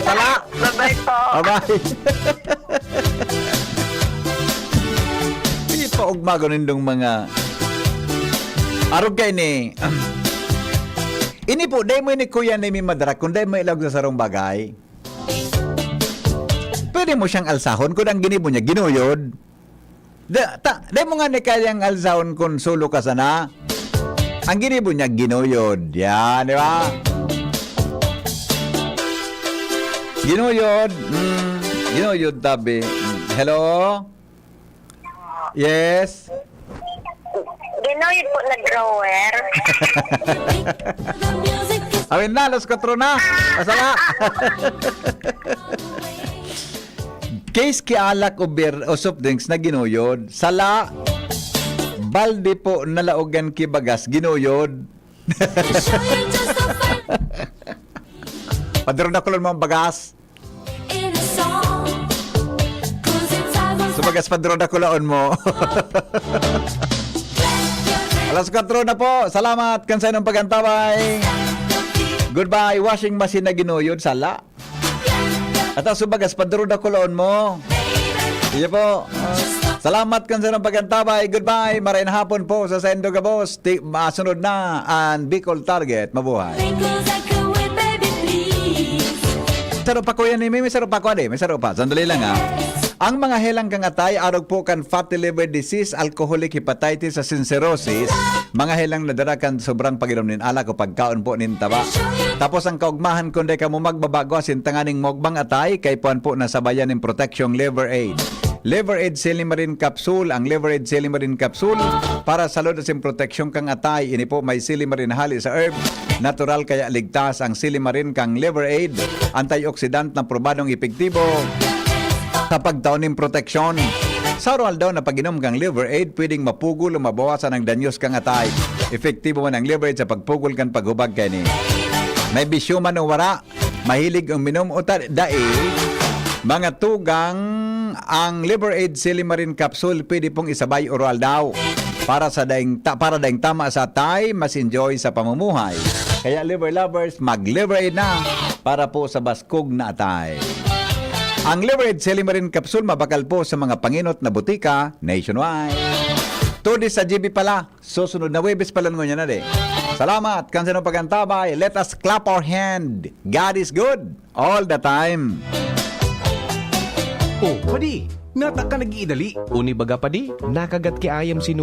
Sala! Bye-bye po. Bye-bye. Hindi pa ugmagon nindong mga arog kay ni. Ini po, dai mo ini, Kuya Nimi, madara kung dai mo ilaog sa sarong bagay. Pwede mo siyang alsahon kung ang ginibo niya, ginuyod. Da, ta, dai mo nga ni kayang alsahon kun solo ka sana. Ang ginibo niya, ginuyod. Yan, di ba? Ginuyod. Mm, ginuyod, tabi. Mm. Hello? Yes? Ginuyod po na drawer. Awin na, alas kwatro na. Asala. Case ki alak o beer o soft drinks na ginuyod. Sala, balde po nalaogan ki bagas, ginuyod. Padron na kulon mo ang bagas. Sa bagas, padron na kulaon mo. Alas kwatro na po. Salamat kan sa inyong pag-antabay. Goodbye. Washing machine na ginuyod. Sala. At ang subagas, paduro na kulaon mo. Sige po. Salamat kan sa inyong pag-antabay. Goodbye. Maray na hapon po sa saindo gabos. Ti-, masunod na ang Bicol Target. Mabuhay. Saro pa, Kuya Nimi, may saro pa, Kuya Nimi, may saro pa. Sandali lang, ha. Ang mga helang kang atay, arog po kan fatty liver disease, alcoholic hepatitis, asin cirrhosis, mga helang nadara kan sobrang pag-inom nin alak o pagkaon po nin taba. Tapos ang kaugmahan, kung dai kamo magbabago asin tanganing mogbang atay, kaipuhan po na sabayan nin proteksyong Liver Aid. Liver Aid Silimarin Capsule, ang Liver Aid Silimarin Capsule para sa salud asin proteksyon kang atay. Ini po may silimarin hali sa herb, natural kaya ligtas ang silimarin kang Liver Aid. Antioxidant na probadong epektibo sa pagtao nin proteksyon. Sa aroaldaw na pag-inom kang Liver Aid, pwedeng mapugol o mabawasan ang danyos kang atay. Epektibo man ang Liver Aid sa pagpugol kan paghubag kaini. May bisyo man o wara, mahilig uminom o ta-, dai, mga tugang, ang Liver Aid Silimarin Capsule pwede pong isabay aroaldaw para sa daing ta-, para daing tama sa atay, mas enjoy sa pamumuhay. Kaya Liver Lovers, mag Liver Aid na para po sa baskog na atay. Ang Liver Aid Silimarin Capsule mabakal po sa mga pangenot na botika nationwide. Two days sa G B pala. Susunod na Huwebes pala ngunyan na di. Salamat kan sa inyong pag-antabay. Let us clap our hand. God is good all the time. Oh, padi, nata ka nag-iidali. Uni baga, padi, nakagat ki ayam si